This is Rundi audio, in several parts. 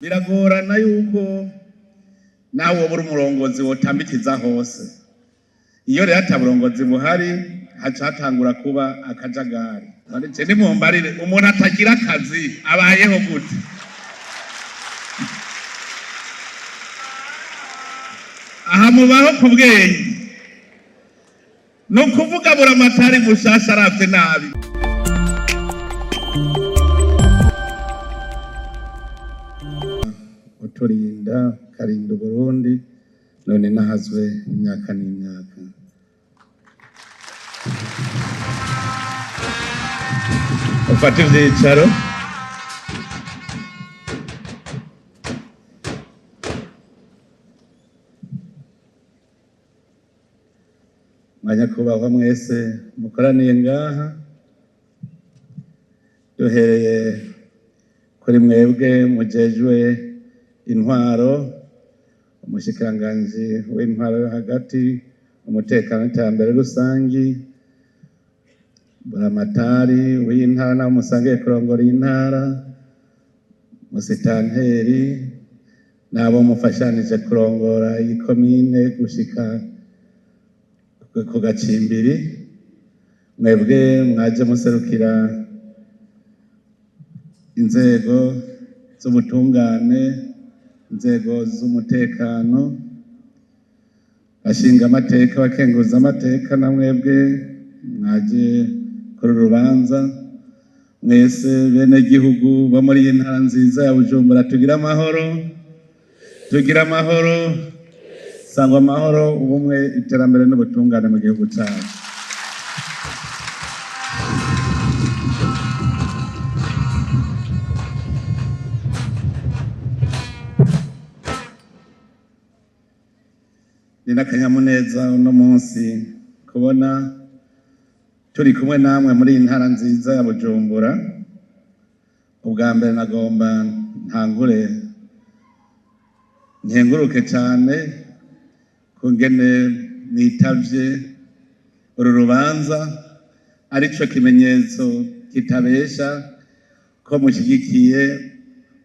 Biragorana yuko nawe woba uri umurongozi wotambikiza hose. Iyo rero ata burongozi buhari, haca hatangura kuba akajagari. None nimumbarire, umuntu atagira akazi abayeho gute? Aha mubaho ku bwenge, ni ukuvuga buramatari mushasha aravye nabi. Uturinda ukarinda Uburundi, none nahazwe imyaka n'imyaka. Ufate ivyicaro. Banyakubahwa mwese mukoraniye ngaha, duhereye kuri mwebwe mujejwe intwaro, umushikiranganji w'intwaro yo hagati, umutekano n'iterambere rusangi, buramatari w'intara naho musangiye kurongora intara, musitanteri n'abo mufashanije kurongora iyi komine gushika ku gacimbiri, mwebwe mwaje muserukira inzego z'ubutungane, inzego z'umutekano, bashinga amateka, bakenguza amateka, na mwebwe mwaje kuri urubanza, mwese bene gihugu bo muri iyi ntara nziza ya Bujumbura, tugira amahoro, tugira amahoro, sangwa amahoro, ubumwe, iterambere n'ubutungane mu gihugu cyacu. Ni n'akanyamuneza uno munsi kubona turi kumwe namwe muri iyi ntara nziza ya Bujumbura. Ubwa mbere nagomba ntangure nkenguruke cyane kungene nitavye uru rubanza, arico kimenyetso kitabesha ko mushigikiye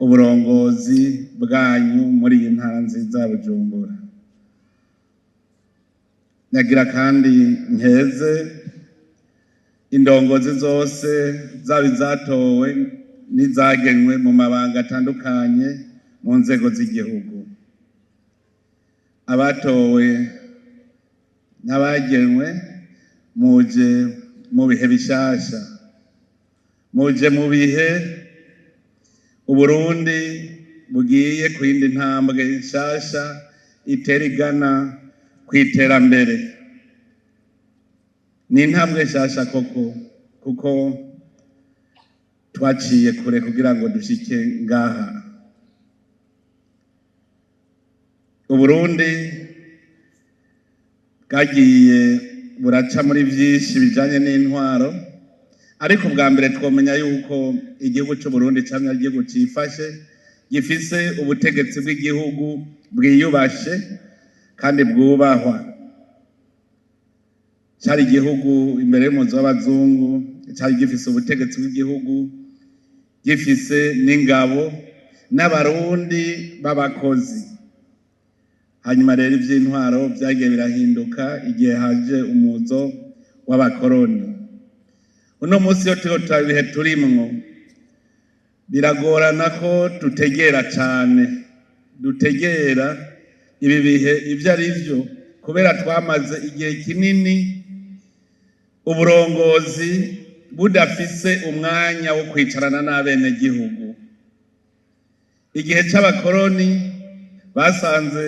uburongozi bwanyu muri iyi ntara nziza ya Bujumbura. Nagira kandi nkeze indongozi zose, zaba izatowe n'izagenwe mu mabanga atandukanye mu nzego z'igihugu, abatowe n'abagenwe. Muje mu bihe bishasha, muje mu bihe Uburundi bugiye ku yindi ntambwe nshasha itera igana ku iterambere. Ni intambwe nshasha koko, kuko twaciye kure kugira ngo dushike ngaha. Uburundi bwagiye buraca muri vyinshi bijanye n'intwaro, ariko bwa mbere twomenya yuko igihugu c'Uburundi camye ari igihugu cifashe, gifise ubutegetsi bw'igihugu bwiyubashe kandi bwubahwa. Cari igihugu imbere y'umuzi w'abazungu cari gifise ubutegetsi bw'igihugu, gifise n'ingabo n'abarundi b'abakozi. Hanyuma rero ivy'intwaro vyagiye birahinduka igihe haje umuzo w'abakoroni. Uno munsi iyo turiko turaba ibihe turimwo, biragorana ko dutegera cane, dutegera ibi bihe ivyo ari vyo, kubera twamaze igihe kinini uburongozi budafise umwanya wo kwicarana n'abenegihugu. Igihe c'abakoroni basanze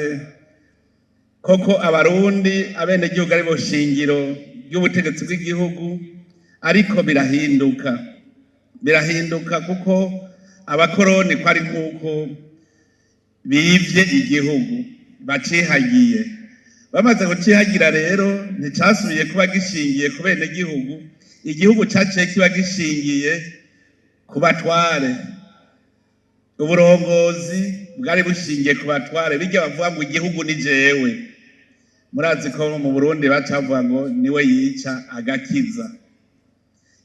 koko abarundi, abenegihugu, ari bo shingiro ry'ubutegetsi bw'igihugu, ariko birahinduka, birahinduka, kuko abakoroni ko ari nk'uko bivye igihugu bacihagiye. Bamaze kucihagira rero, nticasubiye kuba gishingiye ku benegihugu, igihugu caciye kiba gishingiye ku batware. Uburongozi bwari bushingiye ku batware, bijya bavuga ngo igihugu ni jewe. Murazi ko mu Burundi bacavuga ngo niwe yica agakiza.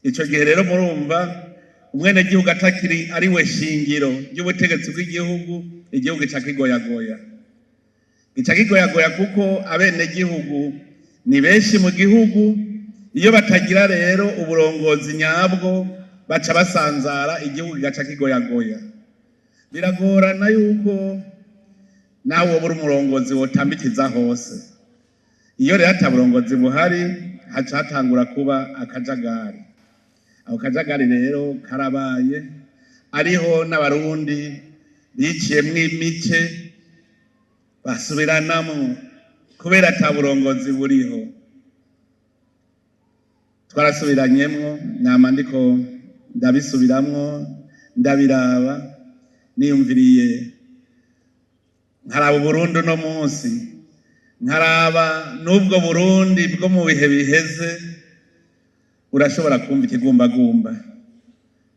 Ico gihe rero murumva Umwenegihugu atakiri ari we shingiro ry'ubutegetsi bw'igihugu, igihugu gica kigoyagoya, gica kigoyagoya, kuko abenegihugu ni benshi mu gihugu. Iyo batagira rero uburongozi nyabwo, baca basanzara, igihugu kigaca kigoyagoya. Biragorana yuko nawe woba uri umurongozi wotambikiza hose. Iyo rero ata burongozi buhari, haca hatangura kuba akajagari. Ako kajagari rero karabaye, ariho n'Abarundi biciyemwo imice, basubiranamwo kubera ata burongozi buriho. Twarasubiranyemwo, nama ndiko ndabisubiramwo, ndabiraba, niyumviriye, nkaraba Uburundi uno munsi, nkaraba n'ubwo Burundi bwo mu bihe biheze, urashobora kumva ikigumbagumba.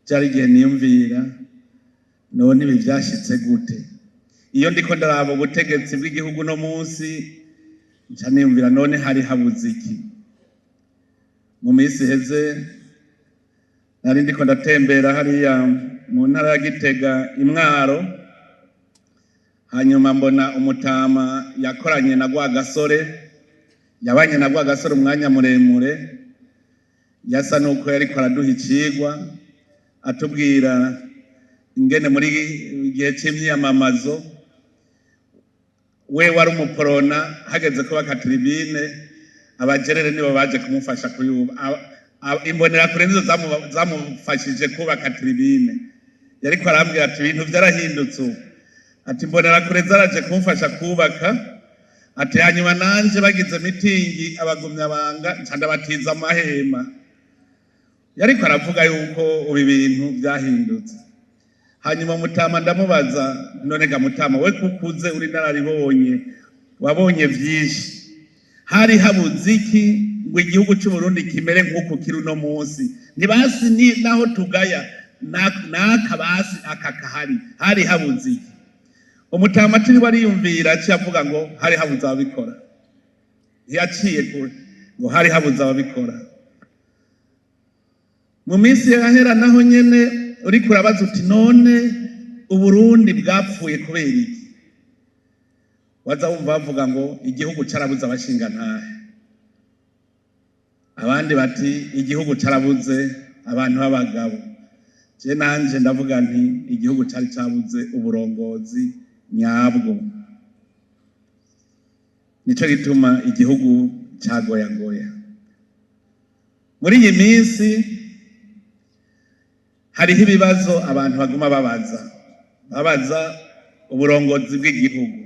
Vyari igihe niyumvira: none ibi vyashitse gute? Iyo ndiko ndaraba ubutegetsi bw'igihugu uno munsi, nca niyumvira: none hari habuze iki? Mu minsi iheze nari ndiko ndatembera hariya mu ntara ya Gitega, Imwaro, hanyuma mbona umutama yakoranye na Rwagasore, yabanye na Rwagasore umwanya muremure. Yasa nuko yariko araduha icigwa, atubwira ingene muri gihe c'imyiyamamazo we wari umuporona, hageze kubaka tribune, abajerere nibo baje kumufasha kuyuba. Imbonerakure nizo zamufashije kubaka tribune. Yariko arambwira ati: "Ibintu vyarahindutse ubu." Ati: "Imbonerakure zaraje kumufasha kubaka." Ati: "Hanyuma nanje bagize mitingi, abagumyabanga nca ndabatiza amahema." Yariko aravuga yuko ubu ibintu vyahindutse. Hanyuma mutama ndamubaza: "None ga mutama, we kukuze, uri nararibonye, wabonye vyinshi, hari habuze iki ngo igihugu c'Uburundi kimere nk'uku kiri uno munsi? Ntibasi ni naho tugaya n'aka basi aka kahari, hari habuze iki?" Umutama atiriwe ariyumvira, aciye avuga ngo hari habuze ababikora. Ntiyaciye kure, ngo hari habuze ababikora. Mu minsi yahera naho nyene uriko urabaza uti: "None Uburundi bwapfuye kubera iki?" Waza wumva bavuga ngo igihugu carabuze abashingantahe, abandi bati igihugu carabuze abantu b'abagabo. Je nanje ndavuga nti igihugu cari cabuze uburongozi nyabwo, nico gituma igihugu cagoyagoya. Muri iyi minsi hariho ibibazo abantu baguma babaza uburongozi bw'igihugu,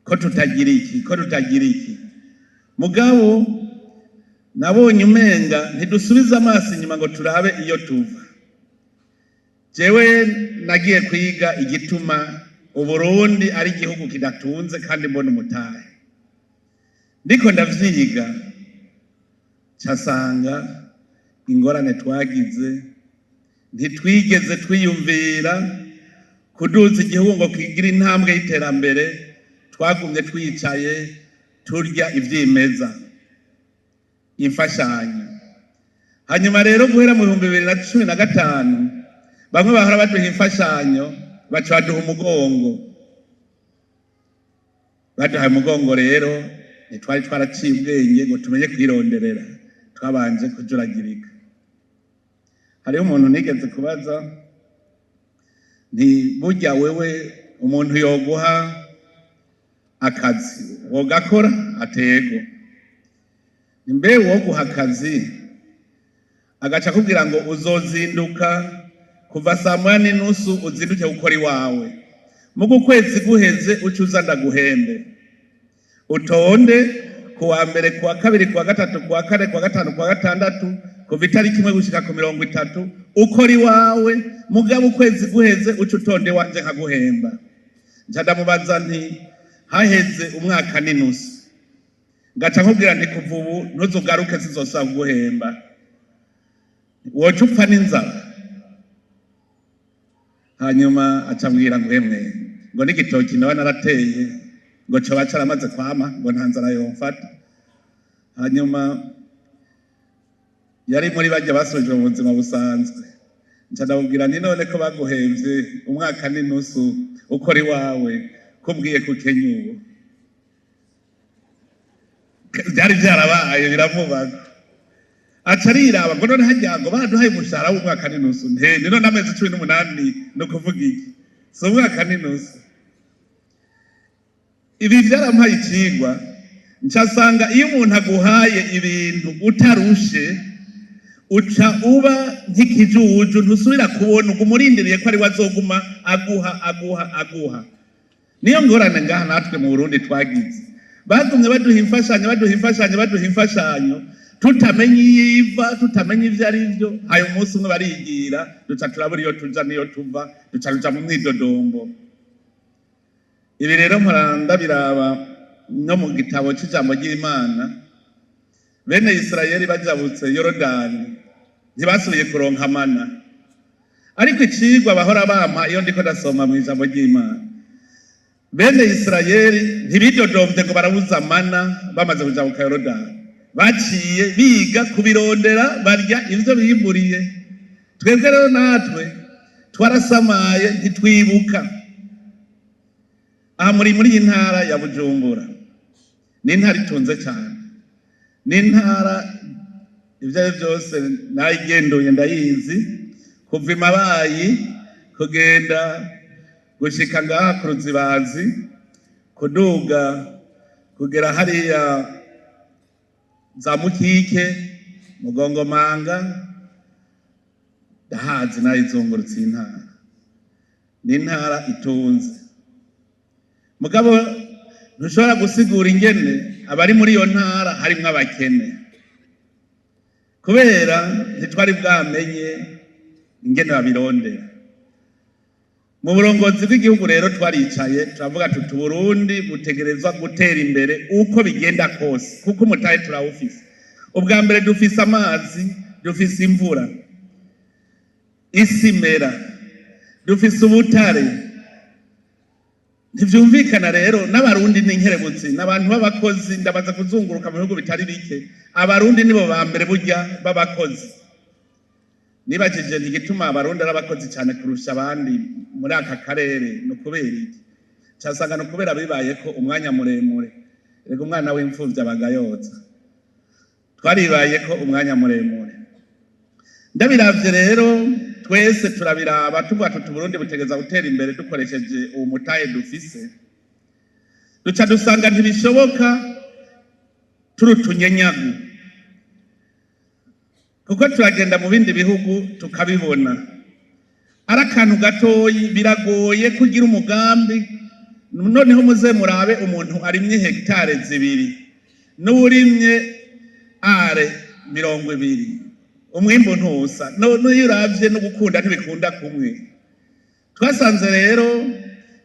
ko tutagira iki, ko tutagira iki. Mugabo nabonye umenga ntidusubize amaso inyuma ngo turabe iyo tuva. Jewe nagiye kwiga igituma Uburundi ari igihugu kidatunze, kandi mbona umutahe. Ndiko ndavyiga, casanga ingorane twagize, ntitwigeze twiyumvira kuduza igihugu ngo kigire intambwe y'iterambere. Twagumye twicaye turya ivyimeza, imfashanyo. Hanyuma rero guhera mu 2015, bamwe bahora baduha imfashanyo baca baduha umugongo. Baduhaye umugongo rero, ntitwari twaraciye ubwenge ngo tumenye kwironderera, twabanje kujuragirika. Hariho umuntu nigeze kubaza nti: "Burya wewe umuntu yoguha akazi wogakora?" Atego mbe woguha akazi, agaca akubwira ngo uzozinduka kuva saa 1:30, uzinduke gukora iwawe, mugu ukwezi guheze uca uza ndaguhembe, utonde kuwa mbere, kuwa kabiri, kuwa gatatu, kuwa kane, kuwa gatanu, kuwa gatandatu, kuva itariki 1 gushika ku 30 ukora iwawe, mugabo ukwezi guheze uca utonde iwanje nkaguhemba." Nca ndamubaza nti: "Haheze umwaka n'inusu, ngaca nkubwira nti kuva ubu ntuzugaruke, sizosaba kuguhemba, woca upfa n'inzara?" Hanyuma aca ambwira ngo: "Emwe," ngo, "n'igitoki nawe narateye," ngo, "coba caramaze kwama," ngo, "nta nzara yomfata." Hanyuma yari muri barya basubijwe mu buzima busanzwe. Nca ndamubwira nti none ko baguhemvye umwaka n'inusu ukora iwawe, kumbwiye ko ukenye ubu? Vyari vyarabaye biramubako, aca ariraba ngo none harya ngo baraduhaye umushahara w'umwaka n'inusu? Nte ni none amezi 18 ni ukuvuga iki? Si umwaka n'inusu. Ibi vyarampaye icigwa, ncasanga iyo umuntu aguhaye ibintu utarushe, uca uba nk'ikijuju, ntusubira kubona, uguma urindiriye ko ari we azoguma aguha, aguha, aguha. Niyo ngorane ngaha natwe mu Burundi twagize. Bagumye baduha imfashanyo, baduha imfashanyo, baduha imfashanyo, tutamenye iyo iva, tutamenye ivyo ari vyo. Hayo umunsi umwe barigira, duca turabura iyo tuja n'iyo tuva, duca tuja mu mwidodombo. Ibi rero mpora ndabiraba no mu gitabo c'ijambo ry'Imana. Bene Isirayeli bajabutse Yorodani ntibasubiye kuronka mana, ariko icigwa bahora bampa iyo ndiko ndasoma mu ijambo ry'Imana, bene Isirayeli ntibidodomvye ngo barabuza mana. Bamaze kujabuka Yorodani, baciye biga kubirondera, barya ivyo bimburiye. Twebwe rero natwe twarasamaye, ntitwibuka. Aha muri iyi ntara ya Bujumbura, ni intara itunze cyane, ni intara ibyo ari byo byose nayigenduye, ndayizi kuva imabayi kugenda gushika ngaha ku Ruzibazi, kuduga kugera hariya za Mukike, Mugongomanga, ndahazi, nayizungurutse. Iyi ntara ni intara itunze, mugabo ntushobora gusigura ingene abari muri iyo ntara harimwo abakene, kubera ntitwari bwamenye ingene babirondera. Mu burongozi bw'igihugu rero twaricaye, turavuga tuti Burundi butegerezwa gutera imbere uko bigenda kose, kuko umutahe turawufise. Ubwa mbere dufise amazi, dufise imvura, isi imera, dufise ubutare. Ntivyumvikana rero. N'Abarundi ni inkerebutsi, n'abantu b'abakozi. Ndabaza kuzunguruka mu bihugu bitari bike, Abarundi nibo ba mbere burya b'abakozi. Nibajije nti igituma Abarundi ari abakozi cyane kurusha abandi muri aka karere ni ukubera iki? Casanga ni ukubera bibaye ko umwanya muremure. Rega umwana w'imfuvyi abaga yoza. Twaribaye ko umwanya muremure. Ndabiravye rero, twese turabiraba, tuvuga tuti Burundi butegeza gutera imbere dukoresheje uwo mutahe dufise. Duca dusanga ntibishoboka turi utunyenyagu, kuko turagenda mu bindi bihugu tukabibona, ari akantu gatoyi biragoye kugira umugambi. Noneho muze murabe umuntu arimye hegitare 2 n'uwurimye are 20, umwimbu ntusa. N'iyo uravye no gukunda ntibikunda kumwe. Twasanze rero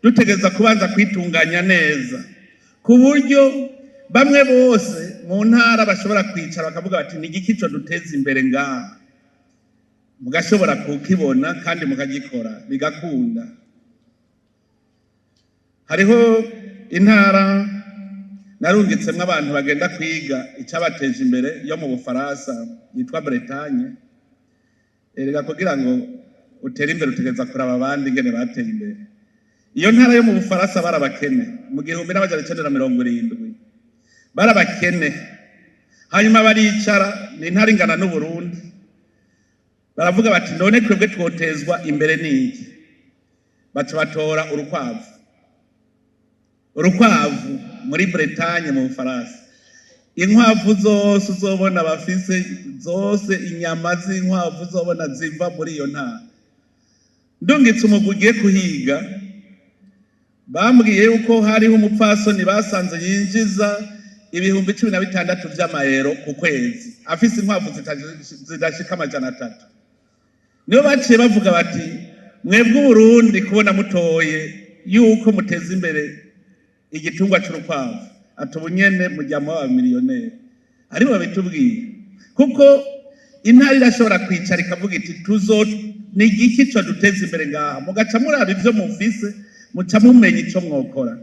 dutegereza kubanza kwitunganya neza, ku buryo bamwe bose mu ntara bashobora kwicara bakavuga bati ni igiki co duteza imbere ngaha, mugashobora kukibona kandi mukagikora bigakunda. Hariho intara narungitsemwo abantu bagenda kwiga icabateje imbere yo mu Bufaransa yitwa Bretagne. Erega kugira ngo utere imbere utegereza kuraba abandi ingene bateye imbere. Iyo ntara yo mu Bufaransa barabakene mu 1970, barabakene. Hanyuma baricara, ni intara ingana n'Uburundi, baravuga bati none twebwe twotezwa imbere n'iki? Baca batora urukwavu. Urukwavu muri Bretagne mu Bufaransa, inkwavu zose uzobona bafise zose, inyama z'inkwavu uzobona ziva muri iyo ntara. Ndungitse umugwi ugiye kuhiga, bambwiye yuko hariho umupfasoni basanze yinjiza 16,000 vy'amayero ku kwezi, afise inkwavu zidashika 300. Nibo baciye bavuga bati mwebwe Uburundi kubona mutoye yuko muteza imbere igitungwa c'urukwavu, ati ubu nyene mujya muba miliyoneri. Aribo babitubwiye, kuko intara irashobora kwicara ikavuga iti tuzo ni igiki co duteza imbere ngaha, mugaca muraba ivyo mufise, muca mumenya ico mwokora.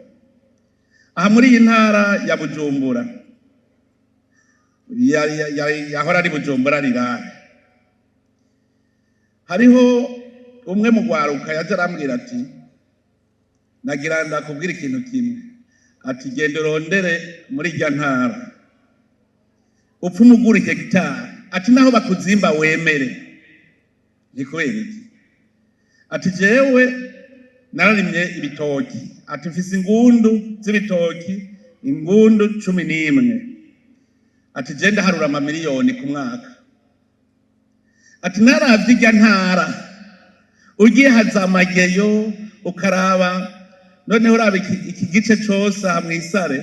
Aha muri iyi ntara ya Bujumbura, yahora ari Bujumbura rirare, Hariho umwe mu rwaruka yaje arambwira ati: "Nagira ndakubwira ikintu kimwe." Ati: "Genda urondere muri irya ntara, upfume ugura hegitari." Ati: "Naho bakuzimba wemere." Ni kubera iki? Ati: "Jewe nararimye ibitoki." Ati: "Mfise ingundu z'ibitoki, ingundu 11." Ati: "Je ndaharura amamiliyoni ku mwaka." Ati: "Naravye irya ntara, ugiye haza amageyo, ukaraba noneho uraba iki gice cose aha mw'isare."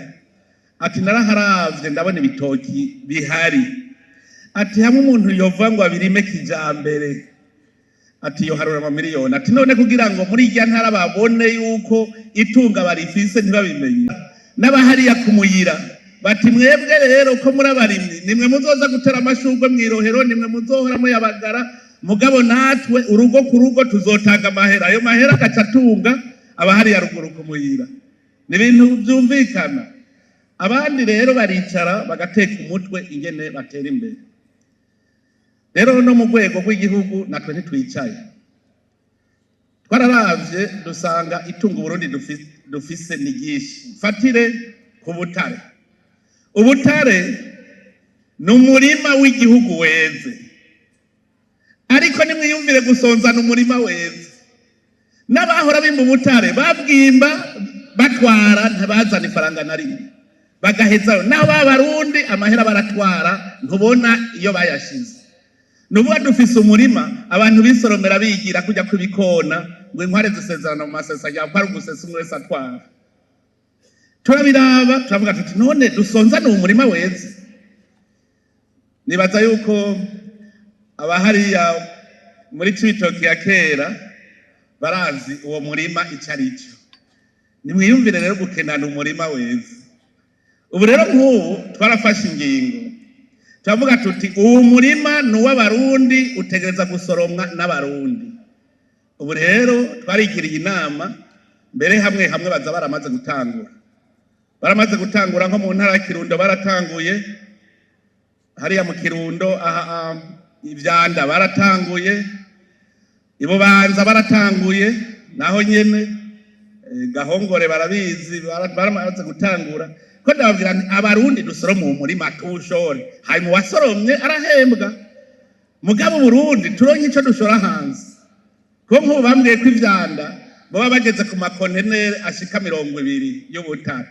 Ati: "Naraharavye, ndabona ibitoki bihari." Ati: "Hamwe umuntu yova ngo abirime kijambere," ati, "yoharura amamiliyoni." Ati: "None kugira ngo muri irya ntara babone yuko itunga barifise, ntibabimenye n'abahariya ku muyira, bati: 'Mwebwe rero ko muri abarimyi, nimwe muzoza gutera amashurwe mw'irohero, nimwe muzohora muyabagara, mugabo natwe urugo ku rugo tuzotanga amahera.' Ayo mahera agaca atunga abahariya ruguru ku muyira." Ni ibintu vyumvikana. Abandi rero baricara bagateka umutwe ingene batera imbere. Rero no mu rwego rw'igihugu natwe ntitwicaye. Twararavye dusanga itunga Uburundi dufise ni ryinshi. Mfatire ku butare. Ubutare ni umurima w'igihugu weze, ariko nimwiyumvire gusonzana umurima weze. N'abahora bimba ubutare babwimba batwara, ntibazana ifaranga na rimwe, bagahezayo. Naho b'Abarundi amahera baratwara, ntubona iyo bayashize. Nubuga dufise umurima abantu bisoromera, bigira kujya kw'ibikona, ngo inkware zisezerana mu masesa, ko ari ugusesa, umwe wese atwara. Turabiraba, turavuga tuti: "None dusonzane uwo murima weze?" Nibaza yuko abahariya muri Cibitoki ya kera barazi uwo murima ico ari cyo. Nimwiyumvire rero gukenana umurima weze. Ubu rero nk'ubu twarafashe ingingo, turavuga tuti: "Uwo murima ni uw'Abarundi, utegereza gusoromwa n'Abarundi." Ubu rero twarigiriye inama, mbere hamwe hamwe baza baramaze gutangura, baramaze gutangura nko mu ntara ya Kirundo baratanguye, hariya mu Kirundo aha ivyanda baratanguye, Ibubanza baratanguye, naho nyene Gahongore barabizi, baramaze gutangura. Ko ndababwira nti: "Abarundi dusorome uwo murima, tuwushore, hanyuma uwasoromye arahembwa, mugabo Uburundi turonke ico dushora hanze." Kuko nk'ubu bambwiye ko ivyanda baba bageze ku makonteneri ashika 20 y'ubutare.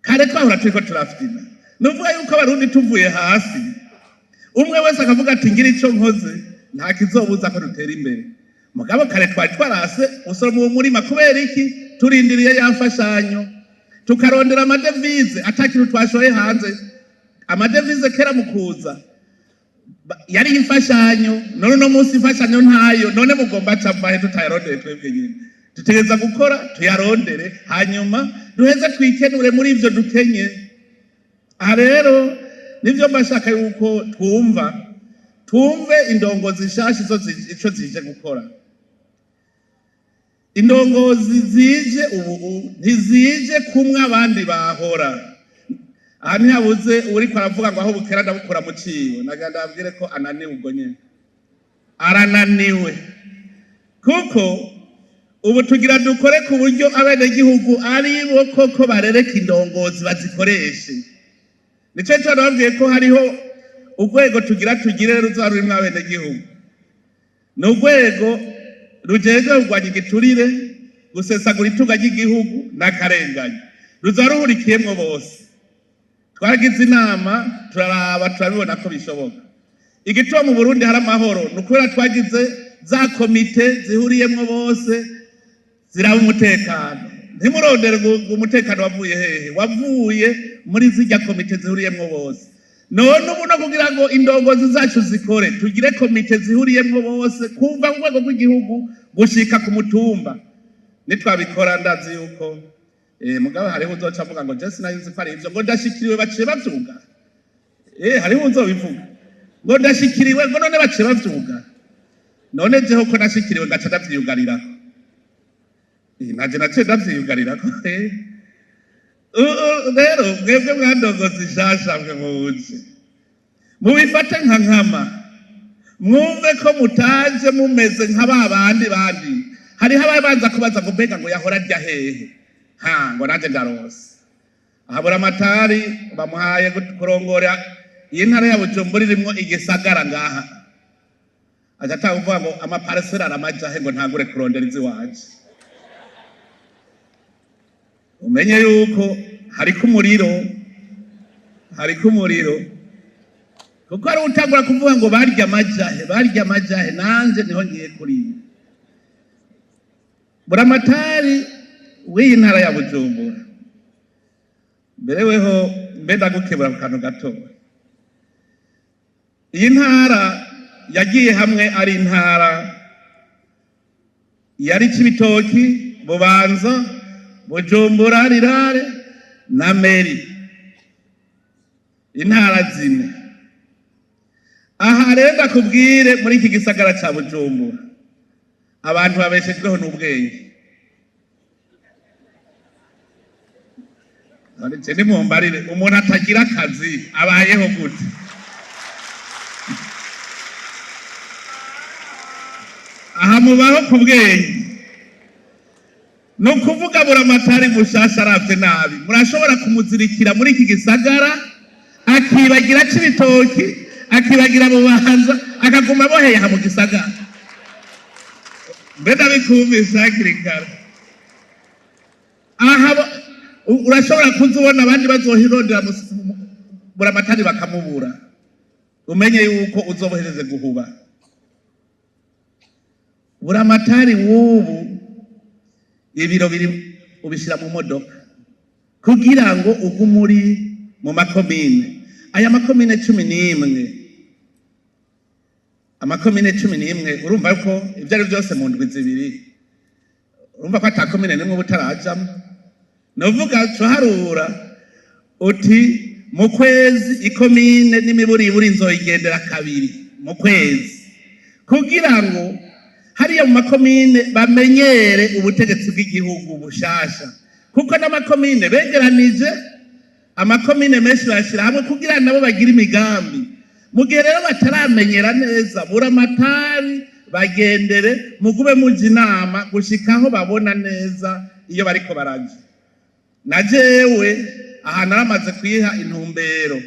Kare twahora turiko turafyina. Nuvuga yuko Abarundi tuvuye hasi, umwe wese akavuga ati: "Ngira ico nkoze," nta kizobuza ko dutera imbere. Mugabo kare twari twarase usoroma uwo murima. Kubera iki? Turindiriye ya mfashanyo, tukarondera amadevize ata kintu twashoye hanze. Amadevize kera mu kuza yari imfashanyo. None uno munsi imfashanyo ntayo, none mugomba acavahe tutayarondeye? Twebwe nyine dutegereza gukora, tuyarondere, hanyuma duheze twikenure muri ivyo dukenye. Aha rero nivyo mbashaka yuko twumva, twumve indongozi nshasha ico zije gukora. Indongozi zije ubu ntizije kumwe abandi bahora. Aha ntihabuze uriko aravuga ngo: "Aho bukera ndabukura mu cibo." Nagira ndababwire ko ananiwe, ubwo nyene arananiwe, kuko ubu tugira dukore ku buryo abenegihugu ari bo koko barereka indongozi, bazikoreshe. Nico gituma nababwiye ko hariho urwego tugira tugire ruzoba rurimwo abenegihugu. Ni urwego rujejwe kurwanya igiturire, gusesagura itunga ry'igihugu n'akarengane. Ruzoba ruhurikiyemwo bose. Twaragize inama, turaraba, turabibona ko bishoboka. Igituma mu Burundi hari amahoro ni ukubera twagize za komite zihuriyemwo bose ziraba umutekano. Ntimurondere ngo umutekano wavuye hehe, wavuye muri zirya komite zihuriyemwo bose. None ubu no kugira ngo indongozi zacu zikore, tugire komite zihuriyemwo bose, kuva ku rwego rw'igihugu gushika ku mutumba. Nitwabikora, ndazi yuko mugabo hariho uzoca avuga ngo: "Je sinari nzi ko ari ivyo," ngo: "Ndashikiriwe, baciye bavyuga." Hariho uzobivuga ngo: "Ndashikiriwe," ngo: "None baciye bavyuga." None jeho ko nashikiriwe ngaca ndavyiyugarirako? Naje naciye ndavyiyugarirako. Rero mwebwe mwandongozi nshasha, mwe muje mubifate nka nkama. Mwumve ko mutaje mumeze nka ba bandi bandi. Hariho ababanza kubaza ngo mbega ngo yahora arya hehe? Ha, ngo nanjye ndarose. Aha Buramatari bamuhaye kurongora iyi ntara ya Bujumbura irimwo igisagara ngaha. Aca atanga kuvuga ngo amaparcelles aramaja he, ngo ntangure kurondera iziwanje. Umenye yuko hariko umuriro, hariko umuriro, kuko ari utangura kuvuga ngo barya amajahe, barya amajahe, nanje niho ngiye kurira. Buramatari w'iyi ntara ya Bujumbura, mbere weho mbe ndagukebura ku kantu gato. Iyi ntara yagiye hamwe ari intara yari Cibitoki, Bubanza, Bujumbura Rurale na Mairie, intara zine. Aha rero ndakubwire, muri iki gisagara ca Bujumbura abantu babeshejweho n'ubwenge. None nimumbarire, umuntu atagira akazi abayeho gute? Aha mubaho ku bwenge. Ni ukuvuga Buramatari mushasha aravye nabi, murashobora kumuzirikira muri iki gisagara, akibagira Cibitoki, akibagira Bubanza, akaguma aboheye aha mu gisagara. Mbe ndabikumvise hakiri kare. Aha urashobora kuza ubona abandi bazohirondera Buramatari bakamubura. Umenye yuko uzobohereze guhuba. Buramatari w'ubu ibiro biri ubishyira mu modoka kugira ngo ugume uri mu makomine. Aya makomine 11, amakomine 11, urumva ko ibyo ari byose mu ndwi 2, urumva ko ata komine n'imwe uba utarajamo. Nuvuga cuharura uti mu kwezi ikomine n'imiburiburi nzoyigendera kabiri mu kwezi, kugira ngo hariya mu makomine bamenyere ubutegetsi bw'igihugu bushasha, kuko n'amakomine begeranije amakomine menshi bayashyira hamwe kugira nabo bagire imigambi. Mu gihe rero bataramenyera neza, Buramatari bagendere, mugume muja inama gushikaho babona neza iyo bariko baraja. Na jewe aha naramaze kwiha intumbero,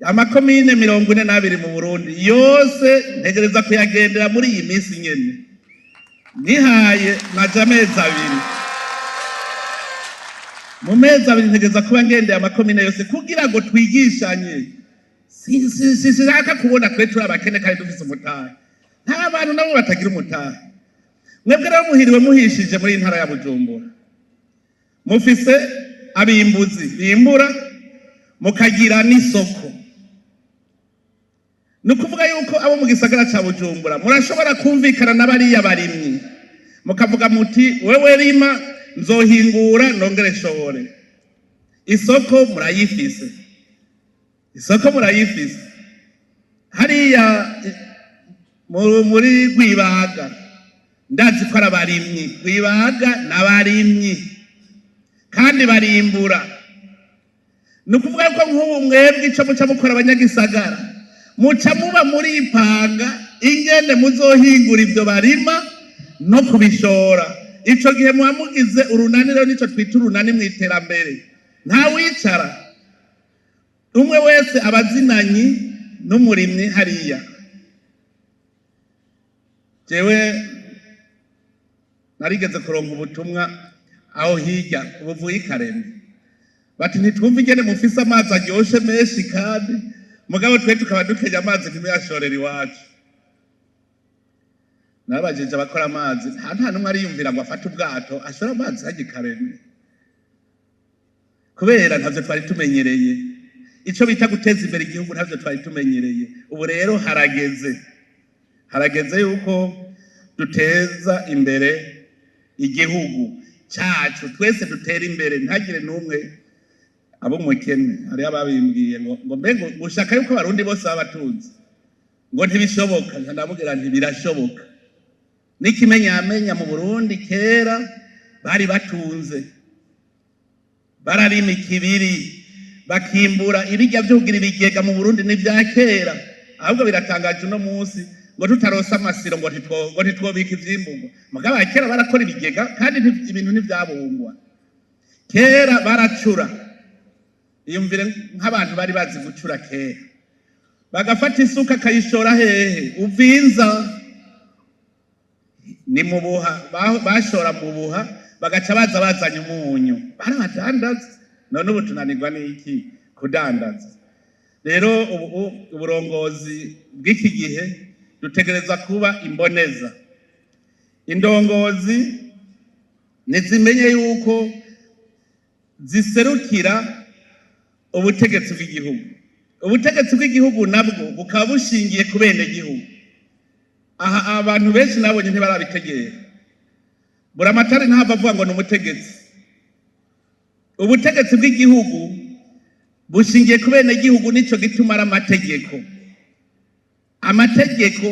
amakomine 42 mu Burundi yose ntegereza kuyagendera muri iyi minsi nyene nihaye. Naje amezi 2, mu mezi 2 ntegereza kuba ngendeye amakomine yose kugira ngo twigishanye. Sinshaka kubona twe turi abakene kandi dufise umutahe. Nta bantu nabo batagira umutahe. Mwebwe rero muhiriwe muhishije muri iyi ntara ya Bujumbura, mufise abimbuzi bimbura, mukagira n'isoko. Ni ukuvuga yuko abo mu gisagara ca Bujumbura murashobora kumvikana n'abariya barimyi, mukavuga muti wewe rima, nzohingura nongere nshore. Isoko murayifise, isoko murayifise hariya muri Rwibaga. Ndazi ko ari abarimyi Rwibaga n'abarimyi kandi barimbura. Ni ukuvuga ko nk'ubu mwebwe ico muca mukora, abanyagisagara, muca muba muripanga ingene muzohingura ivyo barima no kubishora. Ico gihe muba mugize urunani. Rero nico twita urunani mu iterambere. Nta wicara, umwe wese abazinanyi n'umurimyi hariya. Jewe narigeze kuronka ubutumwa aho hirya ubuvuye ikarembe, bati ntitwumve ingene mufise amazi aryoshe menshi, kandi mugabo twe tukaba dukenya amazi, ntimuyashorere iwacu. Nabajije abakora amazi, nta n'umwe ariyumvira ngo afate ubwato ashore amazi hajya ikarembe, kubera ntavyo twari tumenyereye. Ico bita guteza imbere igihugu ntavyo twari tumenyereye. Ubu rero harageze, harageze yuko duteza imbere igihugu cacu, twese dutera imbere, ntagire n'umwe abo umukene. Hariho ababimbwiye ngo mbe ngo gushaka yuko abarundi bose baba batunze, ngo ntibishoboka. Nca ndamubwira nti birashoboka. N'ikimenyamenya, mu Burundi kera bari batunze, bararima ikibiri, bakimbura ibirya vyo kugira ibigega. Mu Burundi ni vya kera. Ahubwo biratangaje uno munsi. Ngo tutarose amasiro, ngo ntitwobika ivyimburwa. Mugabo kera barakora ibigega, kandi ibintu ntivyabungwa. Kera baracura. Iyumvire nk'abantu bari bazi gucura kera, bagafata isuka akayishora hehe? Uvinza ni mu Buha, bashora mu Buha, bagaca baza bazanye umunyu, barabadandaza. None ubu tunanirwa n'iki kudandaza? Rero ubu uburongozi bw'iki gihe dutegereza kuba imboneza. Indongozi nizimenye yuko ziserukira ubutegetsi bw'igihugu, ubutegetsi bw'igihugu nabwo bukaba bushingiye ku bene gihugu. Aha abantu benshi nabonye ntibarabitegera. Buramatari ntabwo avuga ngo ni umutegetsi. Ubutegetsi bw'igihugu bushingiye ku bene gihugu, nico gituma ari amategeko. Amategeko,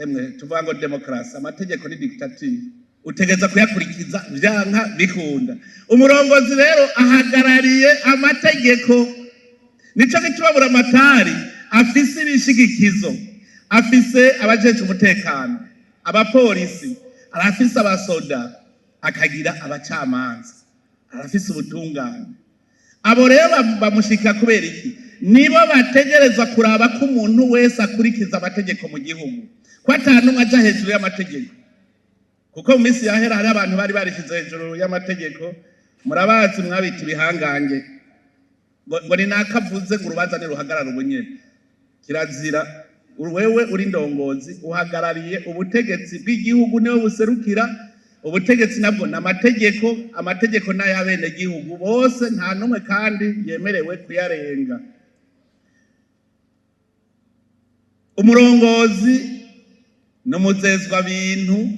emwe, tuvuga ngo demokarasi, amategeko ni dictature, utegereza kuyakurikiza vyanka bikunda. Umurongozi rero ahagarariye amategeko, nico gituma buramatari afise ibishigikizo, afise abajejwe umutekano, abapolisi, arafise abasoda, akagira abacamanza, arafise ubutungane. Abo rero bamushika kubera iki? Nibo bategerezwa kuraba ko umuntu wese akurikiza amategeko mu gihugu, ko atanumwe aja hejuru y'amategeko. Kuko mu minsi yahera hari abantu bari barishize hejuru y'amategeko, murabazi, mwabita ibihangange, ngo ni nakavuze ngo urubanza niruhagarara ubunyene. Kirazira. Wewe uri ndongozi, uhagarariye ubutegetsi bw'igihugu, niwe buserukira. Ubutegetsi nabwo ni amategeko, amategeko n'ay'abenegihugu bose, nta n'umwe kandi yemerewe kuyarenga. Umurongozi ni umuzezwa bintu.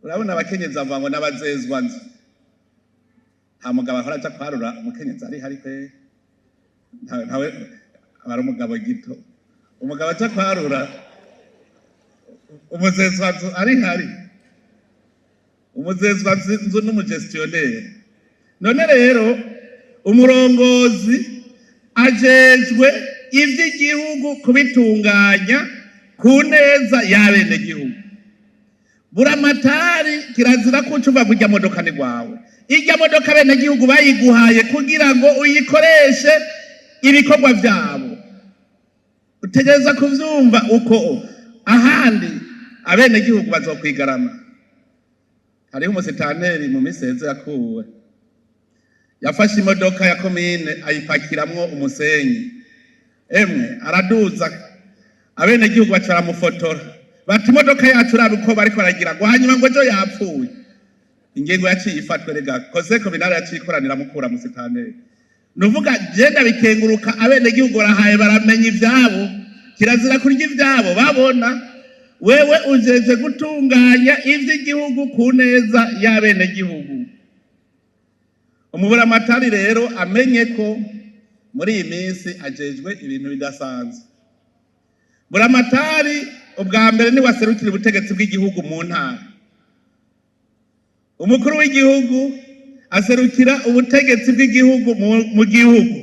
Urabona abakenyezi bavuga ngo n'abazezwa nzu. Nta mugabo ahora aja kwarura umukenyezi ari hari pe. Ntawe aba ari umugabo gito, umugabo aja kwarura umuzezwa nzu ari hari. Umuzezwa nzu n'umugestionnaire. None rero umurongozi ajejwe ivy'igihugu kubitunganya ku neza y'abenegihugu. Buramatari kirazira ko uca uva kurya modoka ni rwawe. Irya modoka abenegihugu bayiguhaye kugira ngo uyikoreshe ibikorwa vyabo. Utegereza kuvyumva uko, ahandi abenegihugu bazokwigarama. Hariho umusitanteri mu minsi heze yakuwe, yafashe imodoka ya komine ayipakiramwo umusenyi, emwe, araduza. Abenegihugu baca baramufotora, bati: "Imodoka yacu, urabe uko bariko baragira." Ngo hanyuma ngo ejo yapfuye. Ingingo yaciye ifatwe rega, conseil communal yaciye ikoranira mukura musitanteri. Nuvuga genda bikenguruka, abenegihugu barahaye baramenya ivyabo. Kirazira kurya ivyabo babona. Wewe ujeje gutunganya ivy'igihugu ku neza y'abenegihugu. Umuburamatari rero amenye ko muri iyi minsi ajejwe ibintu bidasanzwe. Buramatari ubwa mbere ni waserukira ubutegetsi bw'igihugu mu ntara. Umukuru w'igihugu aserukira ubutegetsi bw'igihugu mu gihugu,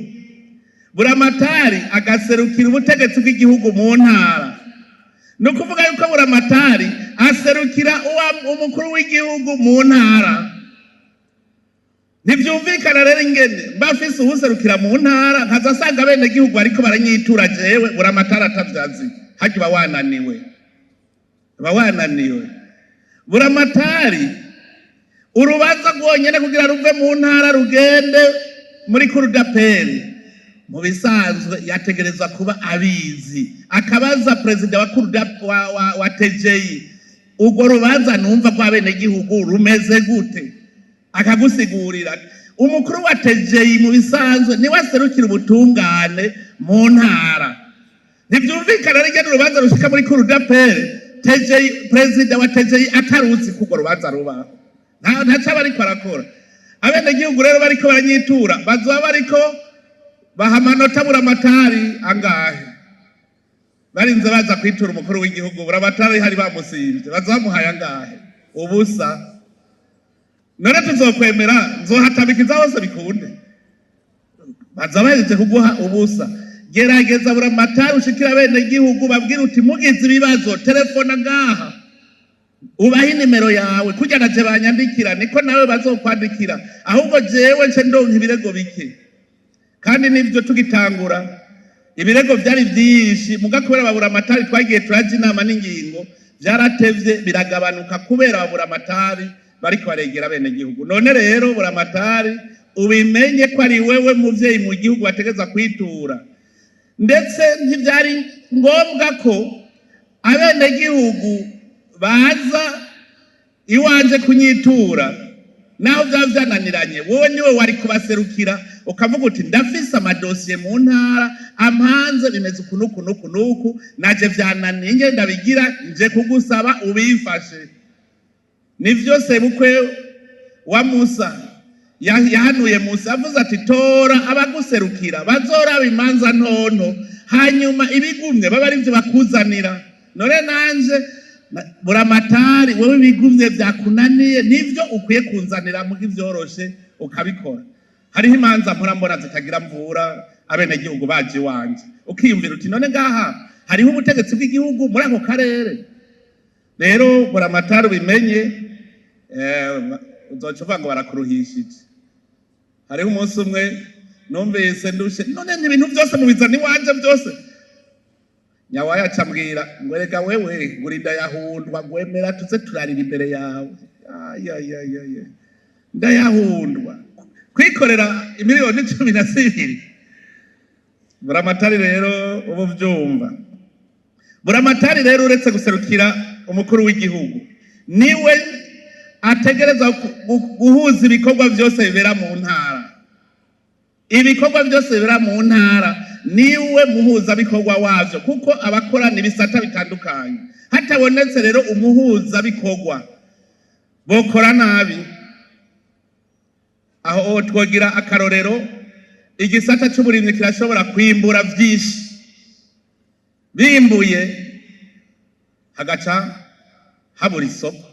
buramatari agaserukira ubutegetsi bw'igihugu mu ntara. Ni ukuvuga yuko buramatari aserukira umukuru w'igihugu mu ntara. Ntibyumvikana rero ingene mba mfise uwuserukira mu ntara, nkaza asanga abenegihugu bariko baranyitura jewe, buramatari atavyazi. Harya uba wananiwe, uba wananiwe. Buramatari urubanza rwonyene kugira ruve mu ntara rugende muri cour d'appel, mu bisanzwe yategerezwa kuba abizi, akabaza perezida wa cour wa TGI: "Urwo rubanza numva rw'abenegihugu rumeze gute?" Akagusigurira. Umukuru wa TGI mu bisanzwe niwe aserukira ubutungane mu ntara. Ntibyumvikana rero urubanza rushika muri cour d'appel, TGI, perezida wa TGI ataruzi ko urwo rubanza rubaho. Ntaco aba ariko arakora. Abenegihugu rero bariko baranyitura, bazoba bariko baha amanota buramatari angahe? Barinze baza kwitura umukuru w'igihugu, buramatari hari bamusimvye, baza bamuhaye angahe? Ubusa. None tuzokwemera nzohatabikiza hose bikunde? Baza bahejeje kuguha ubusa. Genda Gerageza buramatari ushikira bene gihugu, babwira uti: "Mugize ibibazo, telefona ngaha." Ubahe inimero yawe. Kurya naje banyandikira, niko nawe bazokwandikira. Ahubwo jewe nce ndonka ibirego bike. Kandi nivyo, tugitangura ibirego vyari vyinshi, muga kubera babura amatari twagiye turaja inama n'ingingo, vyaratevye biragabanuka, kubera babura amatari bariko baregera bene gihugu. None rero buramatari, ubimenye ko ari wewe muvyeyi mu gihugu bategeza kwitura. Ndetse ntivyari ngombwa ko abenegihugu baza iwanje kunyitura naho vyaba vyananiranye. Wowe niwe wari kubaserukira, ukavuga uti: "Ndafise amadosiye mu ntara ampanze, bimeze uku nuku nuku nuku, naje vyananiye, nge ndabigira, nje kugusaba ubimfashe." Nivyo sebukwe wa Musa yahanuye Musa, avuze ati: "Tora abaguserukira bazoraba imanza ntonto, hanyuma ibigumye baba arivyo bakuzanira." None nanje buramatari, wewe ibigumye vyakunaniye nivyo ukwiye kunzanira, muga ivyoroshe ukabikora. Hariho imanza mpora mbona zitagira mvura, abenegihugu baje iwanje, ukiyumvira uti: "None ngaha hariho ubutegetsi bw'igihugu muri ako karere?" Rero buramatari, ubimenye, uzoca uvuga ngo barakuruhishije. Hariho umunsi umwe numvise ndushe: "None ibintu byose mubizana iwanje byose?" Nyawaya aca ambwira ngo: "Erega wewe ngo uri ndayahundwa, ngwemera tuze turarira imbere yawe." Ayayayaya, ndayahundwa kwikorera 12 miliyoni. Buramatari rero, ubu vyumva, buramatari rero uretse guserukira umukuru w'igihugu, niwe ategereza guhuza ibikorwa byose bibera mu ntara. Ibikorwa byose bibera mu ntara niwe muhuzabikorwa wavyo, kuko abakorana ibisata bitandukanye. Hatabonetse rero umuhuzabikorwa, bokora nabi. Aho twogira akarorero: igisata c'uburimyi kirashobora kwimbura vyinshi, bimbuye hagaca habura isoko.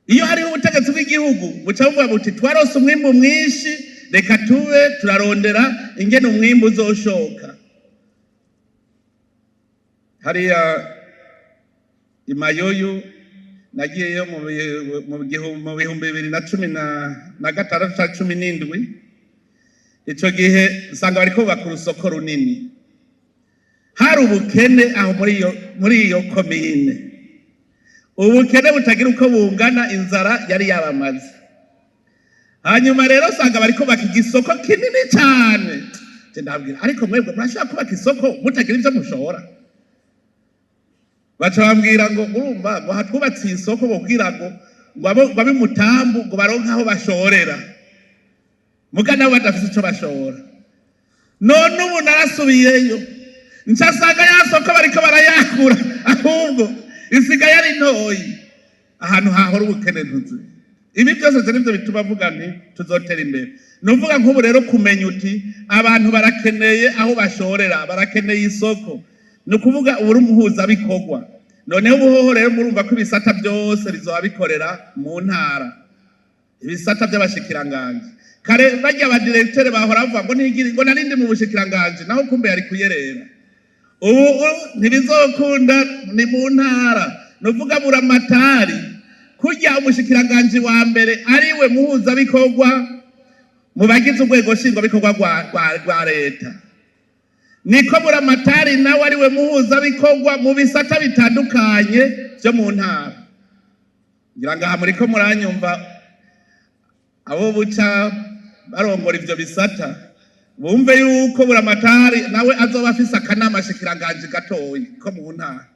Iyo hariho ubutegetsi bw'igihugu, buca buvuga buti: "Twarose umwimbu mwinshi, reka tube turarondera ingene umwimbu uzoshoka." Hariya imayoyu nagiyeyo mu 2016 ca 17. Ico gihe nsanga bariko bubaka urusoko runini. Hari ubukene aho muri iyo komine, ubukene butagira uko bungana, inzara yari yabamaze. Hanyuma rero usanga bariko bubaka igisoko kinini cane. Je ndababwira: "Ariko mwebwe murashobora kubaka isoko mutagira ivyo mushora?" Baca bambwira ngo: "Urumva ngo hatwubatse isoko ngo kugira ngo abe mutambu, ngo baronke aho bashorera." Muga nabo badafise ico bashora. None ubu narasubiyeyo, ncasanga ya soko bariko barayakura, ahubwo isigaye ari ntoyi ahantu hahora ubukene. Ntuzi, ibi byose nivyo bituma avuga nti tuzotera imbere. Nuvuga nk'ubu rero kumenya uti abantu barakeneye aho bashorera, barakeneye isoko, ni ukuvuga ubu uri umuhuzabikorwa. Noneho ubuhoho rero murumva ko ibisata byose bizoba bikorera mu ntara, ibisata by'abashikiranganji. Kare barya abadirektere bahora bavuga ngo ntigiri ngo narindi mu bushikiranganji, naho kumbe yari kuyerera. Ubu ntibizokunda, ni mu ntara. Nuvuga buramatari, kurya umushikiranganji wa mbere ariwe muhuzabikorwa mu bagize urwego nshingwabikorwa rwa leta, niko buramatari nawe ariwe muhuzabikorwa mu bisata bitandukanye byo mu ntara. Ngira ngo aha muriko muranyumva, abo buca barongora ivyo bisata bumve yuko buramatari nawe azoba afise akanama shikiranganji gatoyi ko mu ntara,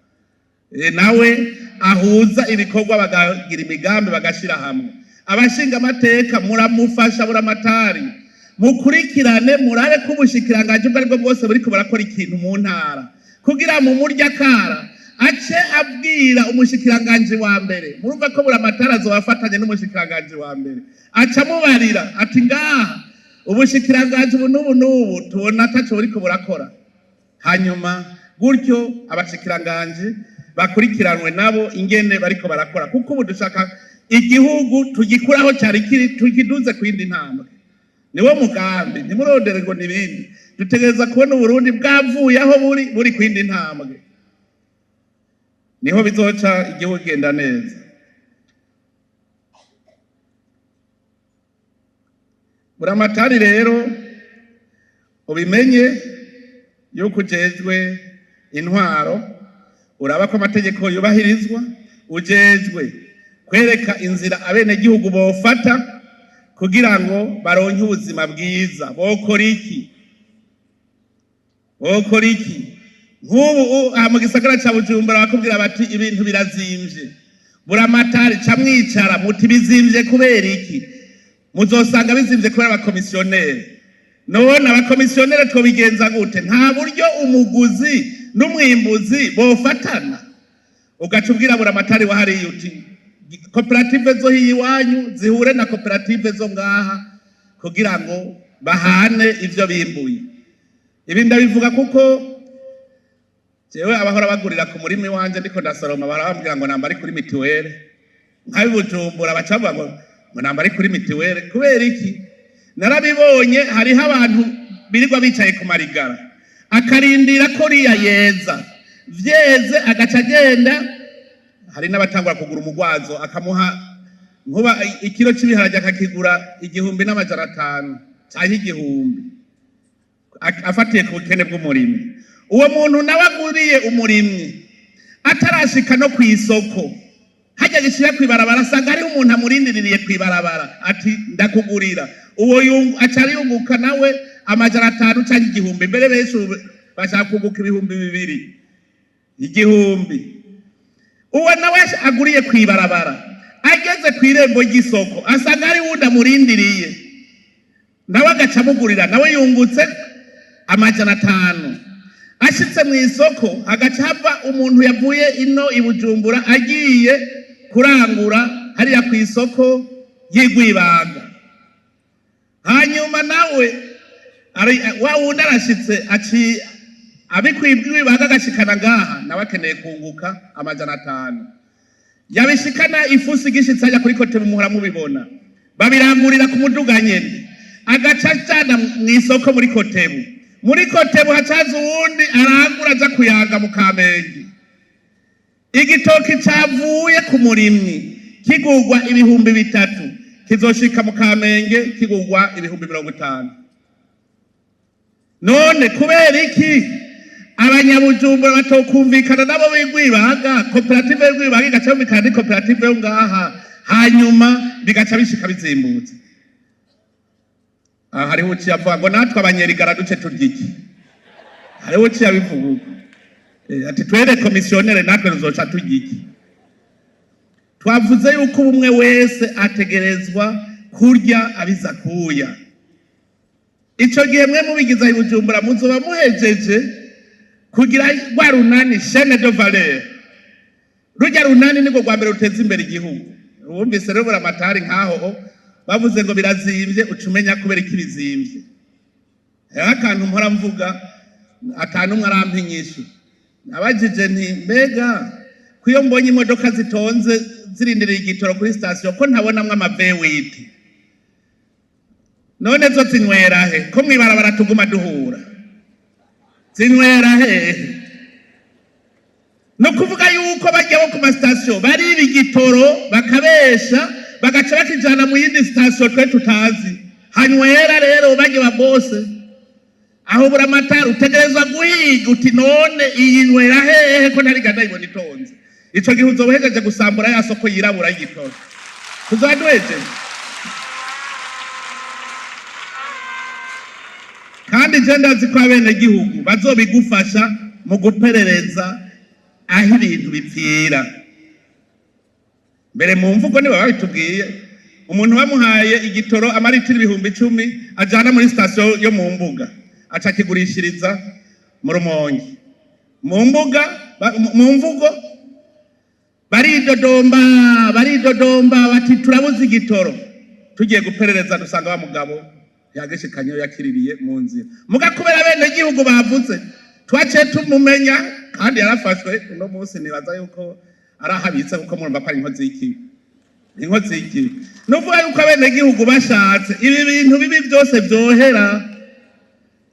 nawe ahuza ibikorwa, bagagira imigambi, bagashira hamwe. Abashinga amateka, muramufasha buramatari, mukurikirane, murabe ko ubushikiranganji ubwo aribwo bwose buriko burakora ikintu mu ntara, kugira mu murya kara ace abwira umushikiranganji wa mbere. Murumva ko buramatari azoba afatanye n'umushikiranganji wa mbere, aca amubarira ati: "Ngaha ubushikiranganji ubu n'ubu n'ubu tubona ataco buriko burakora." Hanyuma gutyo abashikiranganji bakurikiranwe nabo ingene bariko barakora, kuko ubu dushaka igihugu tugikuraho cari kiri, tukiduze ku yindi ntambwe. Niwo mugambi, ntimurondere ngo nibindi. Dutegereza kubona Uburundi bwavuye aho buri, buri kwindi ntambwe, niho bizoca igihugu kigenda neza. Buramatari rero ubimenye yuko ujejwe intwaro, uraba ko amategeko yubahirizwa, ujejwe kwereka inzira abenegihugu bofata kugira ngo baronke ubuzima bwiza. Bokora iki? Bokora iki? Nk'ubu aha mu gisagara ca Bujumbura bakubwira bati ibintu birazimvye. Buramatari ca mwicara muti bizimvye kubera iki? Muzosanga bizimvye kubera abakomisiyoneri. None abakomisiyoneri twobigenza gute? Nta buryo umuguzi n'umwimbuzi bofatana? Ugaca ubwira buramatari wa hariya uti koperative zo hiyi iwanyu zihure na koperative zo ngaha kugira ngo bahane ivyo bimbuye. Ibi ndabivuga kuko jewe abahora bagurira ku murimi wanje ndiko ndasoroma bahora bambwira ngo namba ari kuri mituwele. Nkabi Bujumbura baca bavuga ngo namba ari kuri mituwele. Kubera iki? Narabibonye, hariho abantu birirwa bicaye ku marigara, akarindira ko riya yeza, vyeze agaca agenda. Hari n'abatangura kugura umugwazo, akamuha nkuba ikiro c'ibiharage akakigura 1500 canke 1000, afatiye ku bukene bw'umurimyi. Uwo muntu nawe aguriye umurimyi atarashika no kw'isoko, hajya gishira kw'ibarabara, asanga hariho umuntu amurindiririye kw'ibarabara ati ndakugurira. Uwo aca ariyunguka nawe 500 canke 1000. Mbere benshi ubu bashaka kunguka 2000, 1000. Uwo nawe aguriye kw'ibarabara, ageze kw'irembo ry'isoko asanga hari wundi amurindiriye, nawe agaca amugurira, nawe yungutse 500. Ashitse mu isoko hagaca hava umuntu yavuye ino i Bujumbura agiye kurangura hariya ku isoko y'Igwibaga, hanyuma nawe wa wundi arashitse aci abikwibwibaga agashikana ngaha, nawe akeneye kunguka 500. Yabishikana ifusi igishitse ajya kuri kote, muhora mubibona babirangurira ku muduga nyene, agaca ajana mu isoko muri kotebu. Muri kotebu hacaza uwundi arangura aja kuyanga mu Kamenge. Igitoki cavuye ku murimyi kigurwa 3000, kizoshika mu Kamenge kigurwa 500,000. None kubera iki abanyabujumbura batokumvikana nabo b'Igwibaga, koperative y'Igwibaga igaca yumvikana ni koperative yo ngaha, hanyuma bigaca bishika bizimbutse? Aha hariho uciye avuga ngo natwe abanyerigara duce turya iki? Hariho uciye abivuga uko. Ati twere komisiyonere natwe tuzoca turya iki? Twavuze yuko ubumwe wese ategerezwa kurya abiza kuya. Ico gihe mwe mubigiza i Bujumbura muzoba muhejeje kugira rwa runani chaîne de valeur. Rujya runani nirwo rwa mbere ruteza imbere igihugu. Wumvise rero buramatari nkaho bavuze ngo birazimvye, uca umenya kubera iki bizimvye. Hariho akantu mpora mvuga atanumwe arampa inyishu. Nabajije nti mbega ko iyo mbonye imodoka zitonze zirindiriye igitoro kuri sitasiyo ko ntabonamwo ama V8, none zo zinywera he ko mwibarabara tuguma duhura? Zinywera hehe? No kuvuga yuko bajya bo ku masitasiyo bariba igitoro, bakabesha, bagaca bakijana mu yindi sitasiyo twe tutazi hanywera. Rero bajya ba bose aho buramatari utegerezwa guhiga uti none iyi nywera hehe ko ntari ndayibona itonze? Ico gihe uzoba uhejeje gusambura ya soko yirabura y'igitoro, tuzoba duhejeje. Kandi je ndazi ko abenegihugu bazobigufasha mu guperereza aho ibintu bipfira. Mbere mu mvugo niba babitubwiye, umuntu bamuhaye igitoro amaritiro 10,000 ajana muri sitasiyo yo mu mbuga, aca akigurishiriza mu Rumonge. Mu mbuga mu mvugo baridodomba, baridodomba bati turabuze igitoro. Tugiye guperereza dusanga wa mugabo yagishikanyeyo yakiririye mu nzira. Muga kubera bene gihugu bavuze twaciye tumumenya, kandi yarafashwe. Uno munsi nibaza yuko arahabitse, kuko murumva ko ari inkozi y'ikibi, inkozi y'ikibi. Nuvuga yuko abenegihugu bashatse ibi bintu bibi byose vyohera.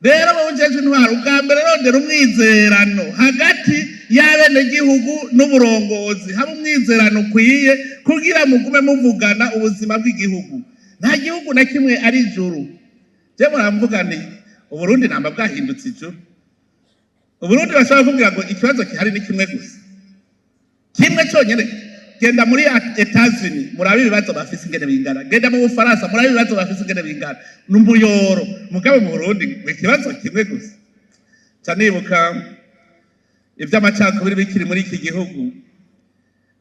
Rero wowe ujejwe intwaro, ubwa mbere rondera umwizerano hagati y'abenegihugu n'uburongozi, haba umwizerano ukwiye kugira mugume muvugana ubuzima bw'igihugu. Nta gihugu na kimwe ari ijuru. Je muramvuga nti Uburundi namba bwahindutse ijuru. Uburundi bashobora kumbwira ngo ikibazo gihari ni kimwe gusa, kimwe cyonyine. Genda muri Etats-Unis murabe ibibazo bafise ingene bingana, genda mu Bufaransa murabe ibibazo bafise ingene bingana, n'umuyoro. Mugabo mu Burundi ngo ikibazo kimwe gusa. Ca nibuka ivy'amacakubiri bikiri muri iki gihugu.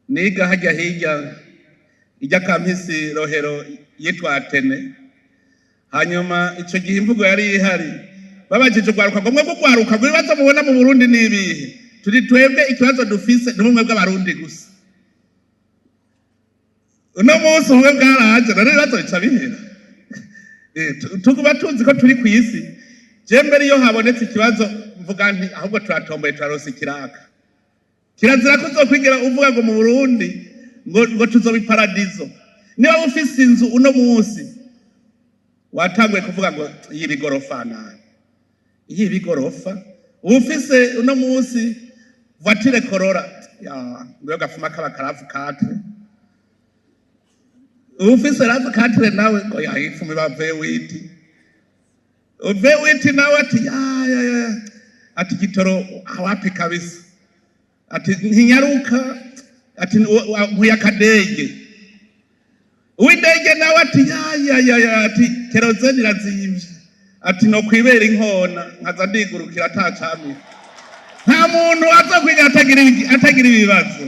Niga hajya hirya ijya campus Rohero yitwa Athénée. Hanyuma ico gihe imvugo yari ihari, babajije urwaruka ngo: "Mwebwe urwaruka, ngo ibibazo mubona mu Burundi ni ibihe?" Turi twebwe ikibazo dufise ni ubumwe bw'Abarundi gusa. Uno munsi ubumwe bwaraje, none ibibazo bica bihera. Tuguma tuzi ko turi kw'isi. Je mbere iyo habonetse ikibazo mvuga nti: "Ahubwo turatomboye, turaronse ikiraka." Kirazira ko uzokwigera uvuga ngo mu Burundi ngo tuzoba iparadizo. Niba ufise inzu uno munsi, watanguye kuvuga ngo iyi bigorofa nani, iyi bigorofa. Ufise uno munsi voiture Corolla, ya ngo gafuma kaba ka RAV4. Ufise RAV4 nawe ngo ya ifuma iba V8. V8 nawe ati: "Ya ya ya," ati: "Gitoro wapi kabisa," ati: "Ntinyaruka," ati: "Nkuye akadege." Uw'indege nawe ati: "Ya ya ya ya," ati: "Kérosène irazimvye," ati: "No kwibera inkona nkaza ndigurukira atacamira." Nta muntu azokwiga atagira ibibazo.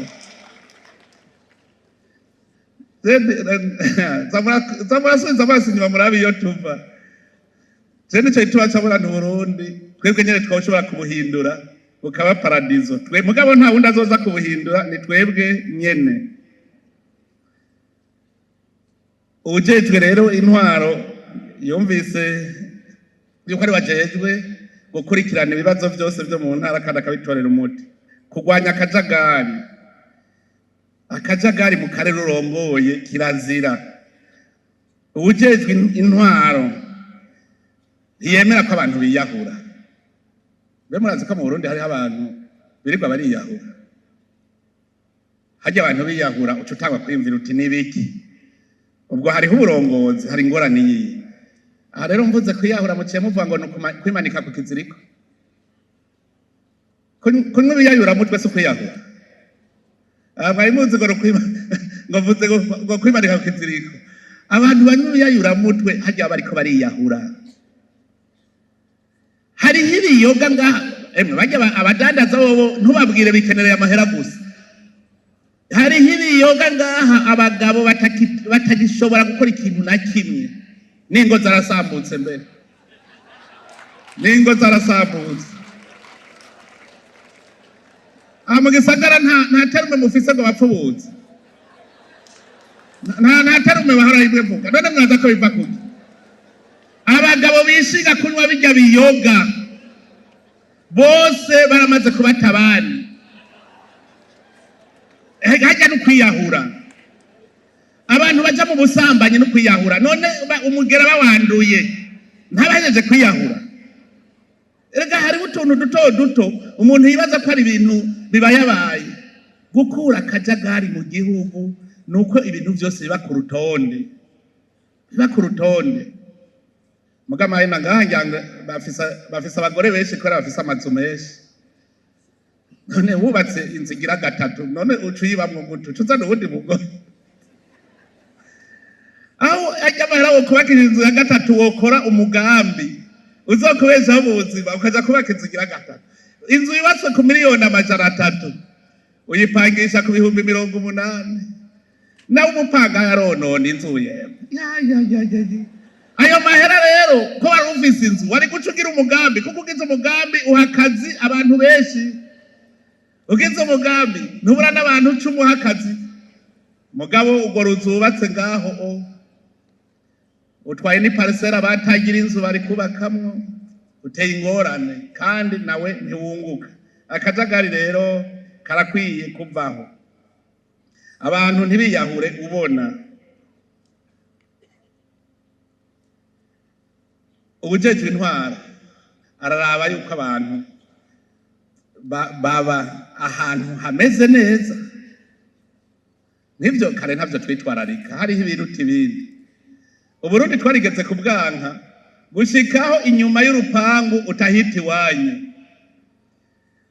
Zamurasubiza amaso inyuma murabe iyo tuva. Je nico gituma cabona nti Burundi twebwe nyene twoshobora kubuhindura bukaba paradizo twe, mugabo nta wundi azoza kubuhindura, ni twebwe nyene. Uwujejwe rero intwaro yumvise yuko ari wajejwe gukurikirana ibibazo vyose vyo mu ntara kandi akabitorera umuti, kurwanya akajagari. Akajagari mu karere urongoye kirazira. Uwujejwe intwaro ntiyemera ko abantu biyahura. Mbe murazi ko mu Burundi hariho abantu birirwa bariyahura? Harya abantu biyahura, uca utangwa kwiyumvira uti: "Nibiki?" Ubwo hariho uburongozi, hari ingorane yiye. Aha rero mvuze kwiyahura, muciye muvuga ngo ni kwimanika ku kiziriko. Kunywa ibiyayuramutwe si ukwiyahura? Aha mwari muzi ngo ngo mvuze ngo kwimanika ku kiziriko. Abantu banywa ibiyayuramutwe harya bariko bariyahura. Hariho ibiyoga ngaha, emwe barya abadandaza bobo ntubabwire, bikenereye amahera gusa. Hariho ibiyoga ngaha abagabo batagishobora gukora ikintu na kimwe, n'ingo zarasambutse. Mbere n'ingo zarasambutse. Aha mu gisagara nta terme mufise ngo bapfubuze, nta terme bahora imwe mvuga. None mwaza ko biva kuki abagabo bishinga kunywa bijya biyoga bose baramaze kubata abandi? Hajya no kwiyahura, abantu baja mu busambanyi no kwiyahura. None umugera bawanduye ntabahejeje kwiyahura? Erega hariho utuntu duto duto umuntu yibaza ko ari ibintu bibayabaye. Gukura akajagari mu gihugu ni uko ibintu byose biba ku rutonde, biba ku rutonde. Mugabo na ngaha ngira ngo bafise abagore benshi kubera bafise amazu menshi. None wubatse inzu igira gatatu, none uca uyibamwo gute? Uca uzana uwundi mugore? Aho ajya amahera wo kubaka inzu ya gatatu, wokora umugambi uzokubeshaho mu buzima, ukaja kubaka inzu igira gatatu. Inzu yubatswe ku miliyoni 300, uyipangisha ku 80,000. Nawe umupanga yaronona inzu yewe. Ya ya ya ya ya. Ayo mahera rero ko wari ufise inzu, wari guca ugira umugambi, kuko ugize umugambi uha akazi abantu benshi. Ugize umugambi ntubura n'abantu uca umuha akazi. Mugabo urwo ruzu wubatse ngaho, o utwaye ni parcelle abatagira inzu bari kubakamwo, uteye ingorane kandi nawe ntiwunguka. Akajagari rero karakwiye kuvaho, abantu ntibiyahure. Ubona ubujejwe intwaro Araraba yuko abantu baba ahantu hameze neza. Nivyo, kare ntavyo twitwararika, hariho ibiruta ibindi. Uburundi twarigeze kubwanka gushikaho inyuma y'urupangu utahita iwanyu.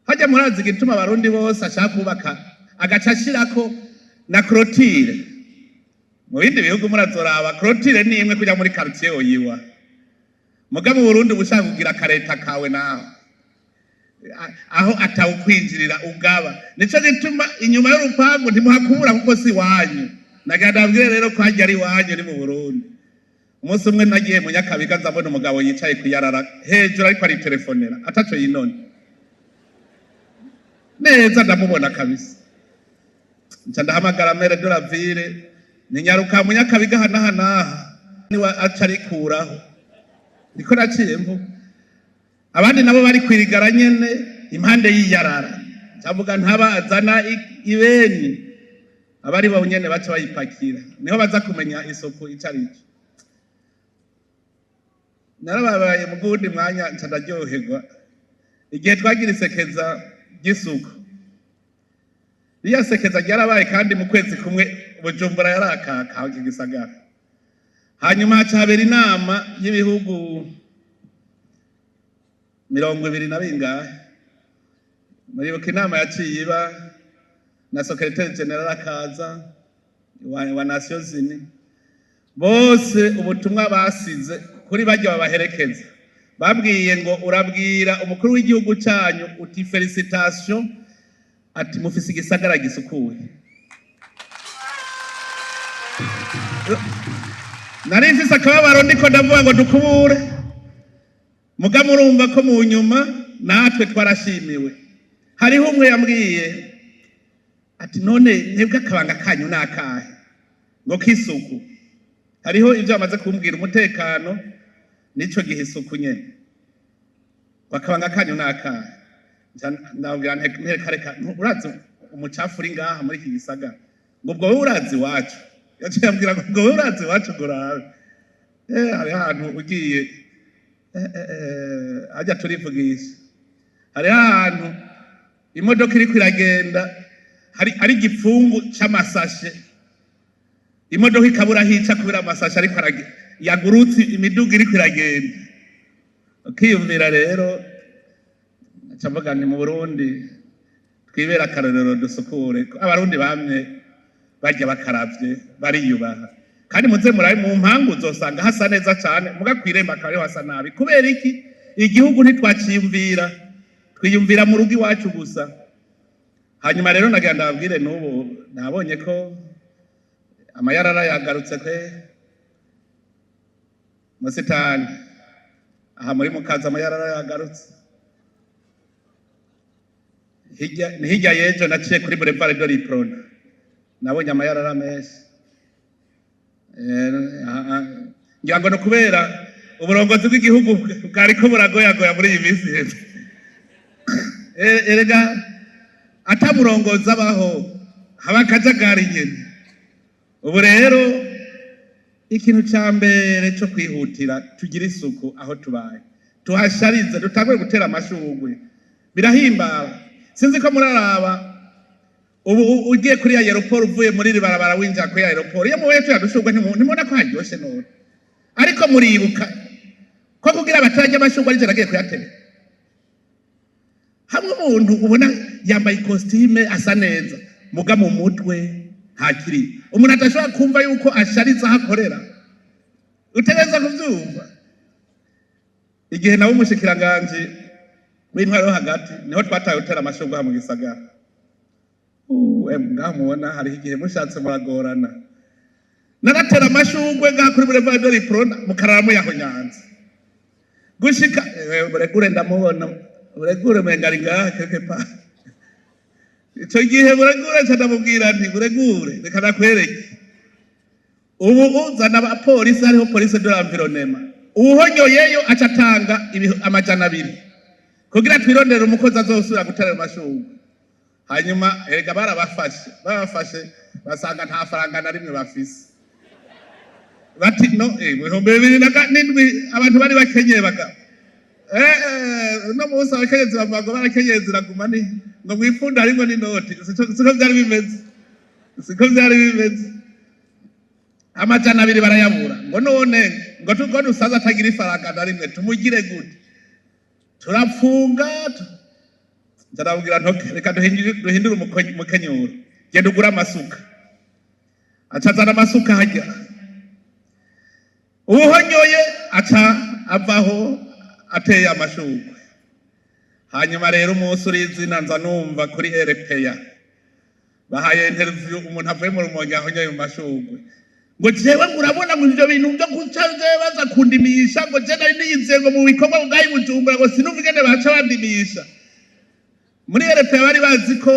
Hajya murazi igituma abarundi bose ashaka kubaka agaca ashirako na clôture. Mu bindi bihugu murazoraba, clôture ni imwe kuja muri quartier oyiwa. Mugabo mu Burundi uba ushaka kugira akareta kawe naho aho atawukwinjirira ugaba. Nico gituma inyuma y'urupangu ntimuhakubura, kuko si iwanyu. Nagira ndabwire rero ko hajya ari iwanyu, ni mu Burundi. Umunsi umwe nagiye mu Nyakabiga, nza mbona umugabo yicaye kuyarara hejuru ariko aritelefonera, ataco yinone neza, ndamubona kabisa. Nca ndahamagara maire de la ville, ni nyaruka mu Nyakabiga aha n'aha n'aha, niwe aca arikuraho. Niko naciye mvuga. Abandi nabo bari kwirigara nyene impande y'iyarara, ncavuga ntabazana ibeni, abari bo nyene baca bayipakira, niho baza kumenya isuku ico arico. Narababaye mu guwundi mwanya, nca ndaryoherwa igihe twagira isekeza ry'isuku. Riya sekeza ryarabaye kandi mu kwezi kumwe Bujumbura yarakaka iki gisagara. Hanyuma haca habera inama y'ibihugu 20 na bingahe. Muribuka inama yaciye iba na secrétaire général akaza wa Nations Unies. Bose ubutumwa basize kuri barya babaherekeza, babwiye ngo: "Urabwira umukuru w'igihugu cyanyu uti félicitations, ati mufise igisagara gisukuye." Nari mfise akababaro, ndiko ndavuga ngo dukubure. Muga murumva ko mu nyuma natwe twarashimiwe. Hariho umwe yambwiye ati: "None mwebwe akabanga kanyu ni akahe ngo k'isuku?" Hariho ibyo bamaze kumbwira, umutekano nico gihe isuku nyene. Ngo akabanga kanyu ni akahe? Ndabwira nti: "Reka reka, urazi umucafu uri ngaha muri iki gisagara." Ngo: "Ubwo wowe urazi iwacu?" Yaciye ambwira ngo: "Ubwo wowe urazi iwacu?" Ngo urabe, hariho ahantu ugiye, hajya turivugisha, hariho ahantu imodoka iriko iragenda hari ari igipfungu c'amasashe, imodoka ikabura aho ica kubera amasashe, ariko yagurutse imiduga iriko iragenda. Ukiyumvira rero, nca mvuga nti mu Burundi twibera akarorero, dusukure. Abarundi bamye barya bakaravye, bariyubaha. Kandi muze murabe mu mpangu, uzosanga hasa neza cane, muga kw'irembo akaba ariho hasa nabi. Kubera iki? Igihugu ntitwaciyumvira, twiyumvira mu rugo iwacu gusa. Hanyuma rero nagira ndababwire, n'ubu nabonye ko amayarara yagarutse kwe musitani aha muri Mukaza. Amayarara yagarutse. Hirya ni hirya y'ejo naciye kuri boulevard de l'Uprona, nabonye amayarara menshi. Ngira ngo ni ukubera uburongozi bw'igihugu bwariko buragoyagoya muri iyi minsi iheze. Erega atamurongozi abaho, haba akajagari nyene. Ubu rero ikintu ca mbere co kwihutira, tugira isuku aho tubaye, tuhasharize, dutangure gutera amashurwe, birahimbara. Sinzi ko muraraba ubu ugiye kuri aéroport, uvuye muri iri barabara winjira kuri aéroport, iyo mubaye tuya dushurwe, ntimubona ko haryoshe none? Ariko muribuka ko kugira abatarya amashurwe arivyo nagiye kuyatera. Hamwe umuntu ubona yambaye ikositime, asa neza, muga mu mutwe ntakiri umuntu adashobora kumva yuko ashariza aho akorera. Utegereza kuvyumva. Igihe nawe umushikiranganji w'intwaro yo hagati, niho twataye gutera amashurwe aha mu gisagara. Ngaha mubona hariho igihe mushatse muragorana. Naratera amashurwe ngaha kuri boulevard de l'Uprona, mukarara muyahonyanze gushika Buregure. Ndamubona Buregure, umenga ari ngaha quelque part. Ico gihe Buregure nca ndamubwira nti: "Buregure, reka nakwereke." Ubu uzana abapolisi, hariho police de l'environnement, uwuhonyoyeyo aca atanga 200 kugira twirondere umukozi azosubira gutera ayo mashurwe. Hanyuma erega barabafashe, babafashe basanga nta faranga na rimwe bafise. Bati no 2007 abantu bari bakenyeye bagabo. Uno munsi abakenyezi bavuga ngo barakenyezi iraguma ni ngo mwipfunda harimwo n'inoti. Siko vyari bimeze, siko vyari bimeze. 200 barayabura, ngo none ngo ngo dusaza atagira ifaranga na rimwe, tumugire gute? Turapfunga. Ndababwira ntoke, reka duhindure umukenyuro, genda ugure amasuka. Aca azana amasuka hajya, uwuhonyoye aca avaho ateye amashurwe. Hanyuma rero umunsi urizina nza numva kuri RPA bahaye interview umuntu avuye mu Rumonge ahonyoye mu mashurwe, ngo jewe ngo urabona ngo ivyo bintu byo guca jewe baza kundimisha, ngo je nari niyizeye ngo mu bikorwa bwayi Bujumbura, ngo sinumva ingene baca bandimisha. Muri RPA bari bazi ko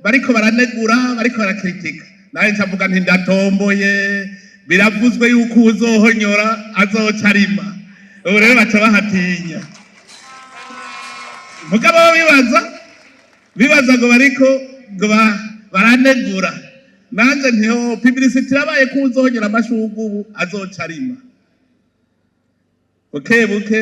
bariko baranegura, bariko barakritika. Nawe nca mvuga nti ndatomboye, biravuzwe yuko uwuzohonyora azoca arima. Ubu rero baca bahatinya, mugabo bo bibaza ngo bariko ngo baranegura. Nanje ntiho publicité irabaye ko uwuzohonyora amashurwe ubu azoca arima. Buke buke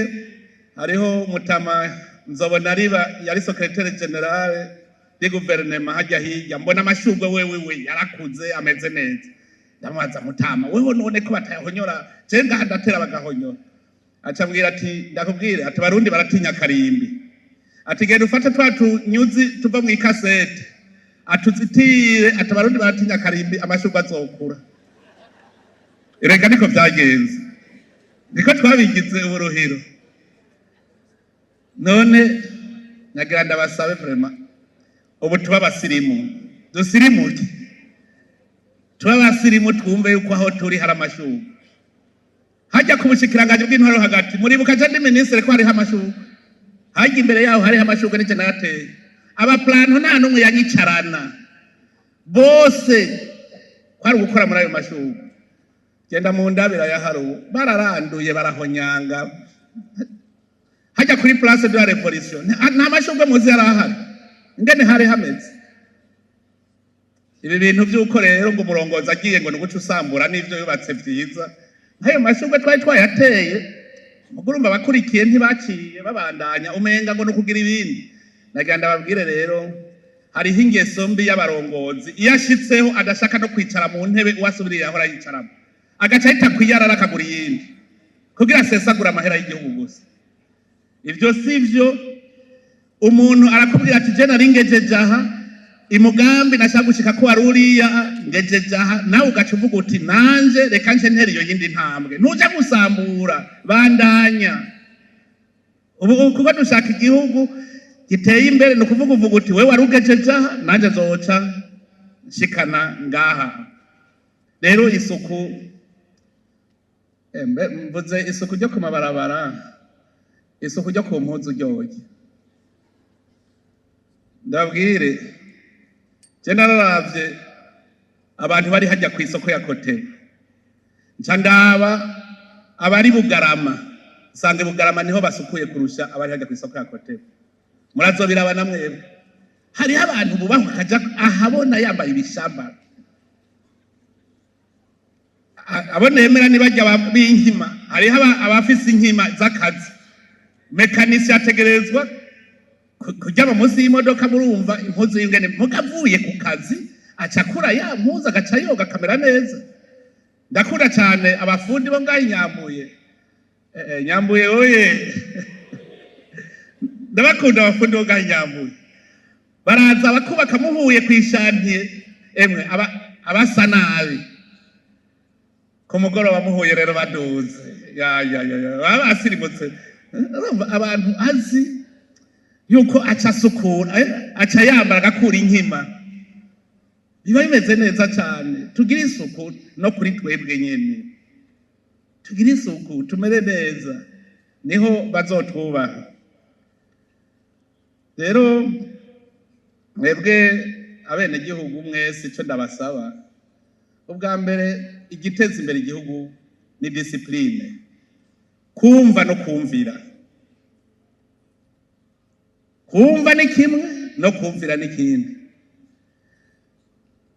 hariho mutama nzobona riba yari secrétaire général de gouvernement hajya hirya, mbona amashurwe wewe we yarakuze ameze neza. Ndamubaza: "Mutama, wewe none ko batayahonyora, je ngaha ndatera bagahonyora?" Aca ambwira ati: "Ndakubwire," ati, "Abarundi baratinya karimbi," ati, "genda ufate twa tunyuzi tuva mu ikasete atuzitire," ati, "Abarundi baratinya karimbi, amashurwe azokura." Erega niko vyagenze, niko twabigize uburuhiro. None nagira ndabasabe vraiment, ubu tuba abasirimu, dusirimuke, tuba abasirimu, twumve yuko aho turi hari amashurwe. Hajya ku bushikiranganji bw'intwaro hagati, muribuka je ndi minisitiri ko hariho amashurwe hajya imbere yaho, hariho amashurwe nije nayateye. Abaplanto nta n'umwe yanyicarana, bose kwari ugukora muri ayo mashurwe. Genda mu ndabira ya harubu, bararanduye, barahonyanga. Hajya kuri Place de la Révolution nta mashurwe muzi yari ahari, ingene hari hameze. Ibi bintu vy'uko rero ngo umurongozi agiye ngo ni uguca usambura n'ivyo yubatse vyiza, nk'ayo mashurwe twari twayateye, mugurumva abakurikiye ntibaciye babandanya, umenga ngo ni ukugira ibindi. Nagira ndababwire rero, hariho ingeso mbi y'abarongozi, iyo ashitseho adashaka no kwicara mu ntebe uwasubiriye ahora yicaramo, agaca ahita kwiyarara akagura iyindi kugira asesagure amahera y'igihugu gusa. Ivyo si vyo. Umuntu arakubwira ati: "Je nari ngejeje aha, imugambi nashaka gushika ko wari uriya, ngejeje aha." Nawe ugaca uvuga uti: "Nanje reka nce ntera iyo yindi ntambwe." Ntuja gusambura, bandanya. Ubu kuko dushaka igihugu giteye imbere, ni ukuvuga uvuga uti: "Wewe wari ugejeje aha, nanje nzoca nshikana ngaha." Rero isuku, mvuze isuku ryo ku mabarabara, isuku ryo ku mpuzu ryoye. Ndabwire, je nararavye abantu bari hajya ku isoko ya kote, nca ndaba abari Bugarama, nsanga Bugarama niho basukuye kurusha abari hajya ku isoko ya kote. Murazobiraba na mwebwe, hariho abantu bubaho akaja ahabona yambaye ibishamba. Abo nemera ni barya b'inkima. Hariho abafise inkima z'akazi, mécanicien ategerezwa kuryama munsi y'imodoka. Murumva impuzu y'ingene muga avuye ku kazi aca akura ya mpuzu, agaca yoga, akamera neza. Ndakunda cyane abafundi bo ngaho Nyambuye. Nyambuye oye! Ndabakunda abafundi bo ngaho Nyambuye, baraza bakubaka muhuye kw'ishantiye. Emwe, abasa nabi ku mugoroba muhuye rero baduze, ya ya ya ya, baba basirimutse. Urumva abantu azi yuko aca asukura, aca yambara agakura inkima, biba bimeze neza cyane. Tugire isuku no kuri twebwe nyene, tugire isuku, tumere neza, niho bazotwubaha. Rero mwebwe abenegihugu mwese, icyo ndabasaba ubwa mbere, igiteza imbere igihugu ni discipline, kumva no kumvira. Kumva ni kimwe, no kumvira ni kindi.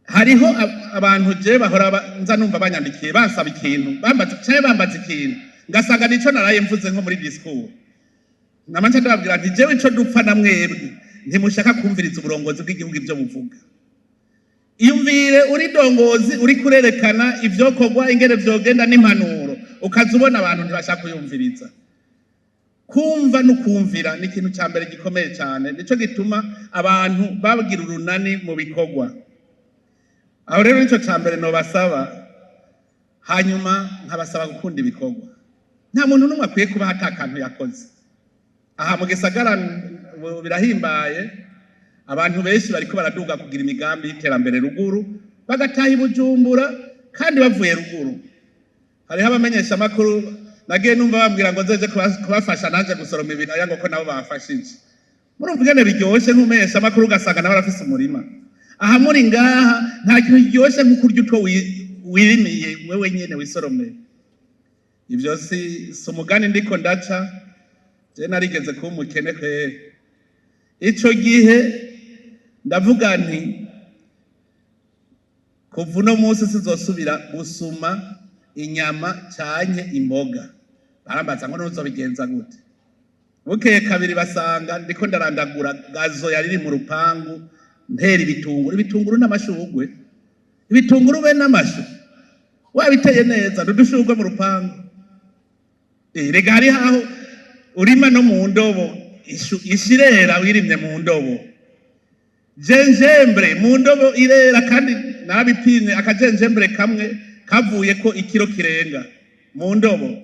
Hariho abantu je bahora nza numva banyandikiye bansaba ikintu, bambaza canke bambaza ikintu, ngasanga nico naraye mvuze nko muri discours. Namanca ndababwira nti jewe ico dupfa na mwebwe, ntimushaka kumviriza uburongozi bw'igihugu ivyo buvuga. Iyumvire uri dongozi, uri kurerekana ivyokorwa, ingene vyogenda n'impanuro, ukaza ubona abantu ntibashaka kuyumviriza. Kumva no kumvira ni ikintu ca mbere gikomeye cyane. Nico gituma abantu bagira urunani mu bikorwa. Aho rero nico ca mbere nobasaba. Hanyuma nkabasaba gukunda ibikorwa. Nta muntu n'umwe akwiye kuba ata kantu yakoze. Aha mu gisagara birahimbaye, abantu benshi bariko baraduga kugira imigambi y'iterambere ruguru, bagataha i Bujumbura kandi bavuye ruguru. Hariho abamenyesha amakuru nagiye numva bambwira ngo nzeje kubafasha nanje gusoroma ibiraya, ngo ko nabo bafashije. Murumva ingene biryoshe nk'umumenyesha amakuru, ugasanga nawe arafise umurima. Aha muri ngaha, nta kintu kiryoshe nko kurya utwo wirimiye wewe nyene, wisoromeye. Ivyo si umugani ndiko ndaca. Je narigeze kuba umukene kweri. Ico gihe ndavuga nti kuva uno munsi sizosubira gusuma inyama canke imboga. Barambaza ngo nuzobigenza gute? Bukeye kabiri basanga ndiko ndarandagura gazon yari iri mu rupangu, ntera ibitunguru, ibitunguru n'amashurwe, ibitunguru be n'amashu wabiteye neza n'udushurwe mu rupangu. Rega hariho aho urima no mu ndobo, ishu irera wirimye mu ndobo, gingembre mu ndobo irera, kandi narabipimye, akagingembre kamwe kavuye ko ikiro kirenga mu ndobo.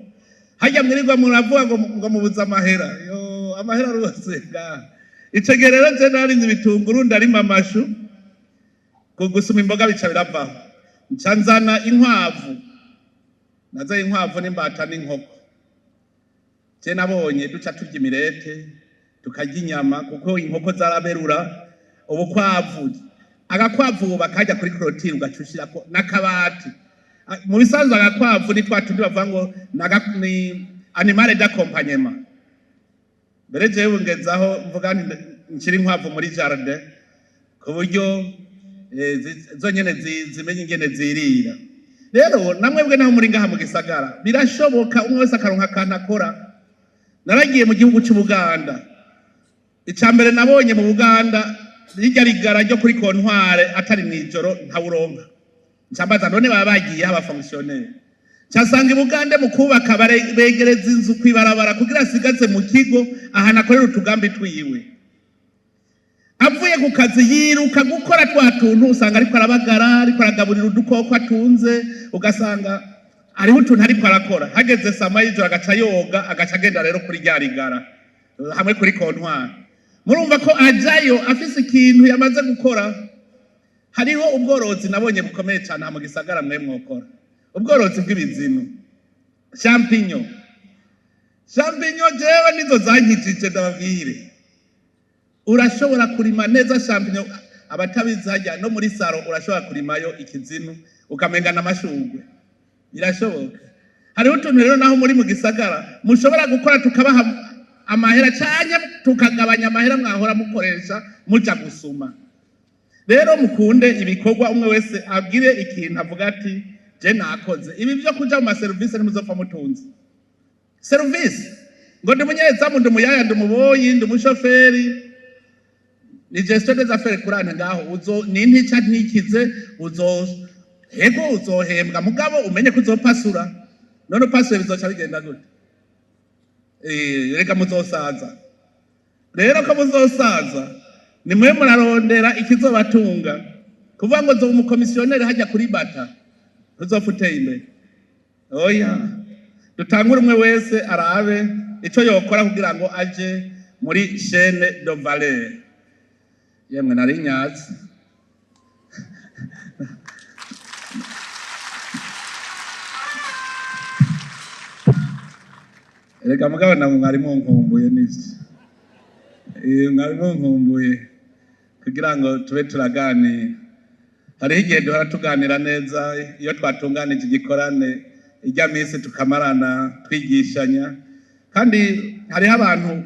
Harya mwirirwa muravuga ngo mubuze amahera, yo amahera aruzuye ngaha. Ico gihe rero je narinze ibitunguru, ndarima amashu, gusuma imboga bica biravaho. Nca nzana inkwavu, nazanye inkwavu n'imbata n'inkoko. Je nabonye duca turya imirete, tukarya inyama, kuko inkoko zaraberura. Ubukwavu, agakwavu ubu bakajya kuri clôture, ugaca ushirako n'akabati. Mu bisanzwe agakwavu ni twa tundi bavuga ngo ni animal d'accompagnement. Mbere jewe ngezaho mvuga nti nshira inkwavu muri jardin ku buryo zonyene zimenye ingene zirira. Rero namwebwe naho muri ngaha mu gisagara, birashoboka umwe wese akaronka akantu akora. Naragiye mu gihugu c'Ubuganda. Ica mbere nabonye mu Buganda, rirya rigara ryo kuri comptoir atari mw'ijoro ntawuronka. Ncambaza none baba bagiye abafonctionnaire? Ncasanga i Bugande mu kubaka begereza inzu kw'ibarabara kugira asigaze mu kigo ahantu akorera utugambi twiwe. Avuye ku kazi yiruka gukora twa tuntu, usanga ariko arabagara, ariko aragaburira udukoko atunze, ugasanga hariho utuntu ariko arakora. Hageze saa moya y'ijoro agaca yoga, agaca agenda rero kuri rya rigara hamwe kuri comptoir. Murumva ko ajayo afise ikintu yamaze gukora. Hariho ubworozi nabonye bukomeye cyane aha mu gisagara mwe mwokora, ubworozi bw'ibizinu, champignon. Champignon jewe nizo zankijije, ndababwire. Urashobora kurima neza champignon. Abatabizi, hajya no muri salon urashobora kurimayo ikizinu, ukamenga n'amashurwe, birashoboka. Hariho utuntu rero naho muri mu gisagara mushobora gukora, tukabaha amahera canke tukagabanya amahera mwahora mukoresha muja gusuma. Rero mukunde ibikorwa, umwe wese abwire ikintu avuga ati je nakoze ibi. Byo kuja mu maserivisi ntimuzopfa mutunze serivisi ngo ndi umunyezamu, ndi umuyaya, ndi umuboyi, ndi umushoferi, ni gestion des affaires courantes ngaho uzo ni ntica ntikize. Uzo hego uzohembwa, mugabo umenye ko uzopasura. None upasuye bizoca bigenda gute? Reka muzosaza. Rero ko muzosaza, nimwe murarondera ikizobatunga. Kuvuga ngo zoba umukomisiyoneri hajya kuri bata, ntuzopfa uteye imbere. Oya, dutangure, umwe wese arabe ico yokora kugira ngo aje muri chaîne de valeur. Yemwe, nari nyatsi. Erega mugabo namwe mwari munkumbuye, nivyo. Mwari munkumbuye kugira ngo tube turaganira. Hariho igihe duhora tuganira neza iyo twatunganije igikorane, ijya minsi tukamarana twigishanya. Kandi hariho abantu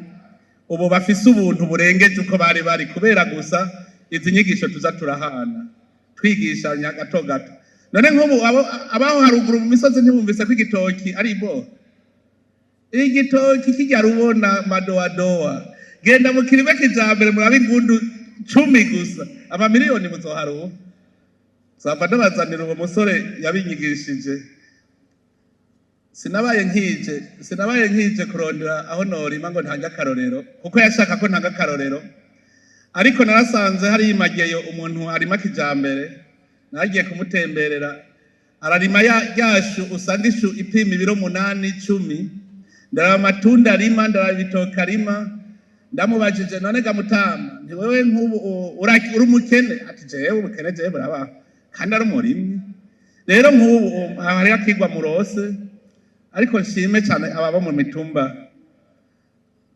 ubu bafise ubuntu burengeje uko bari bari, kubera gusa izi nyigisho tuza turahana, twigishanya gato gato. None nk'ubu abaho haruguru mu misozi ntibumvise ko igitoki ari iboha? Igitoki kijya rubona madowadowa, genda mu kirime kijambere murabe ingundu 10 gusa, amamiliyoni muzoharuha. Nzava ndabazanira uwo musore yabinyigishije. Sinabaye nkije kurondera aho norima ngo ntange akarorero, kuko yashaka ko ntanga akarorero, ariko narasanze hari imageyo umuntu arima kijambere. Nagiye kumutemberera, ararima ya ryashu usanga ishu ipima ibiro 8, 10. Ndaraba amatunda arima, ndaraba ibitoki arima. Ndamubajije: "None ga mutama, nti wewe nk'ubu uri umukene?" Ati: "Jewe ubukene jewe burabaho." Kandi ari umurimyi. Rero nk'ubu hariho akigwa murose. Ariko nshime cyane ababa mu mitumba,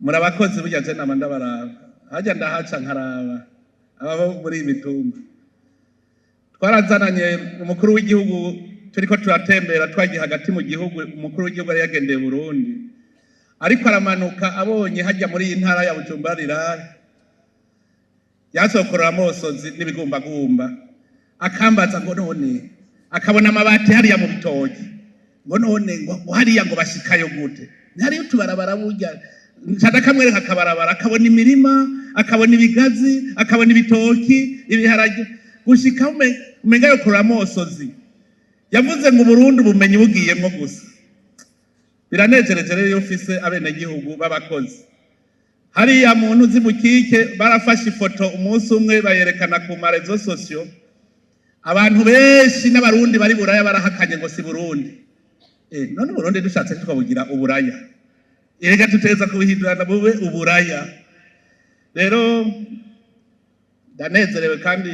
murabakozi. Burya je nama ndabaraba, harya ndahaca nkaraba ababa muri iyi mitumba. Twarazananye umukuru w'igihugu, turiko turatembera, twagiye hagati mu gihugu. Umukuru w'igihugu yari yagendeye Burundi, ariko aramanuka abonye hajya muri iyi ntara ya Bujumbura rirare, yasokorora amosozi n'ibigumbagumba, akambaza ngo none akabona amabati hariya mu bitoki, ngo none ngo hariya ngo bashikayo gute? Hariyo utubarabara burya. Nca ndakamwereka akabarabara, akabona imirima, akabona ibigazi, akabona ibitoki, ibiharage, gushika umenga yokorora amosozi. Yavuze ngo Burundi ubumenyi bugiyemwo gusa. Biranejereje rero iyo ufise abenegihugu b'abakozi. Hariya muntu uzi mukike, barafashe ifoto umunsi umwe bayerekana ku ma réseaux sociaux. Abantu benshi n'Abarundi bari Buraya barahakanye ngo si Burundi. None Burundi dushatse twabugira Uburaya? Erega tuteza kubuhindurana bube Uburaya. Rero ndanezerewe, kandi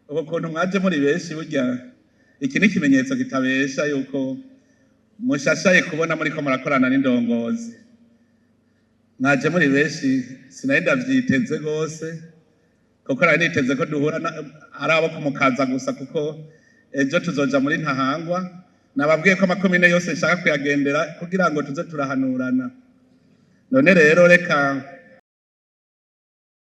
uko kuntu mwaje muri benshi, burya iki ni ikimenyetso kitabesha yuko mushashaye kubona muriko murakorana n'indongozi. Mwaje muri benshi, sinari ndavyiteze rwose, kuko nari niteze ko duhura ari abo kumukaza gusa, kuko ejo tuzoja muri Ntahangwa. Nababwiye ko amakomine yose nshaka kuyagendera kugira ngo tuze turahanurana. None rero reka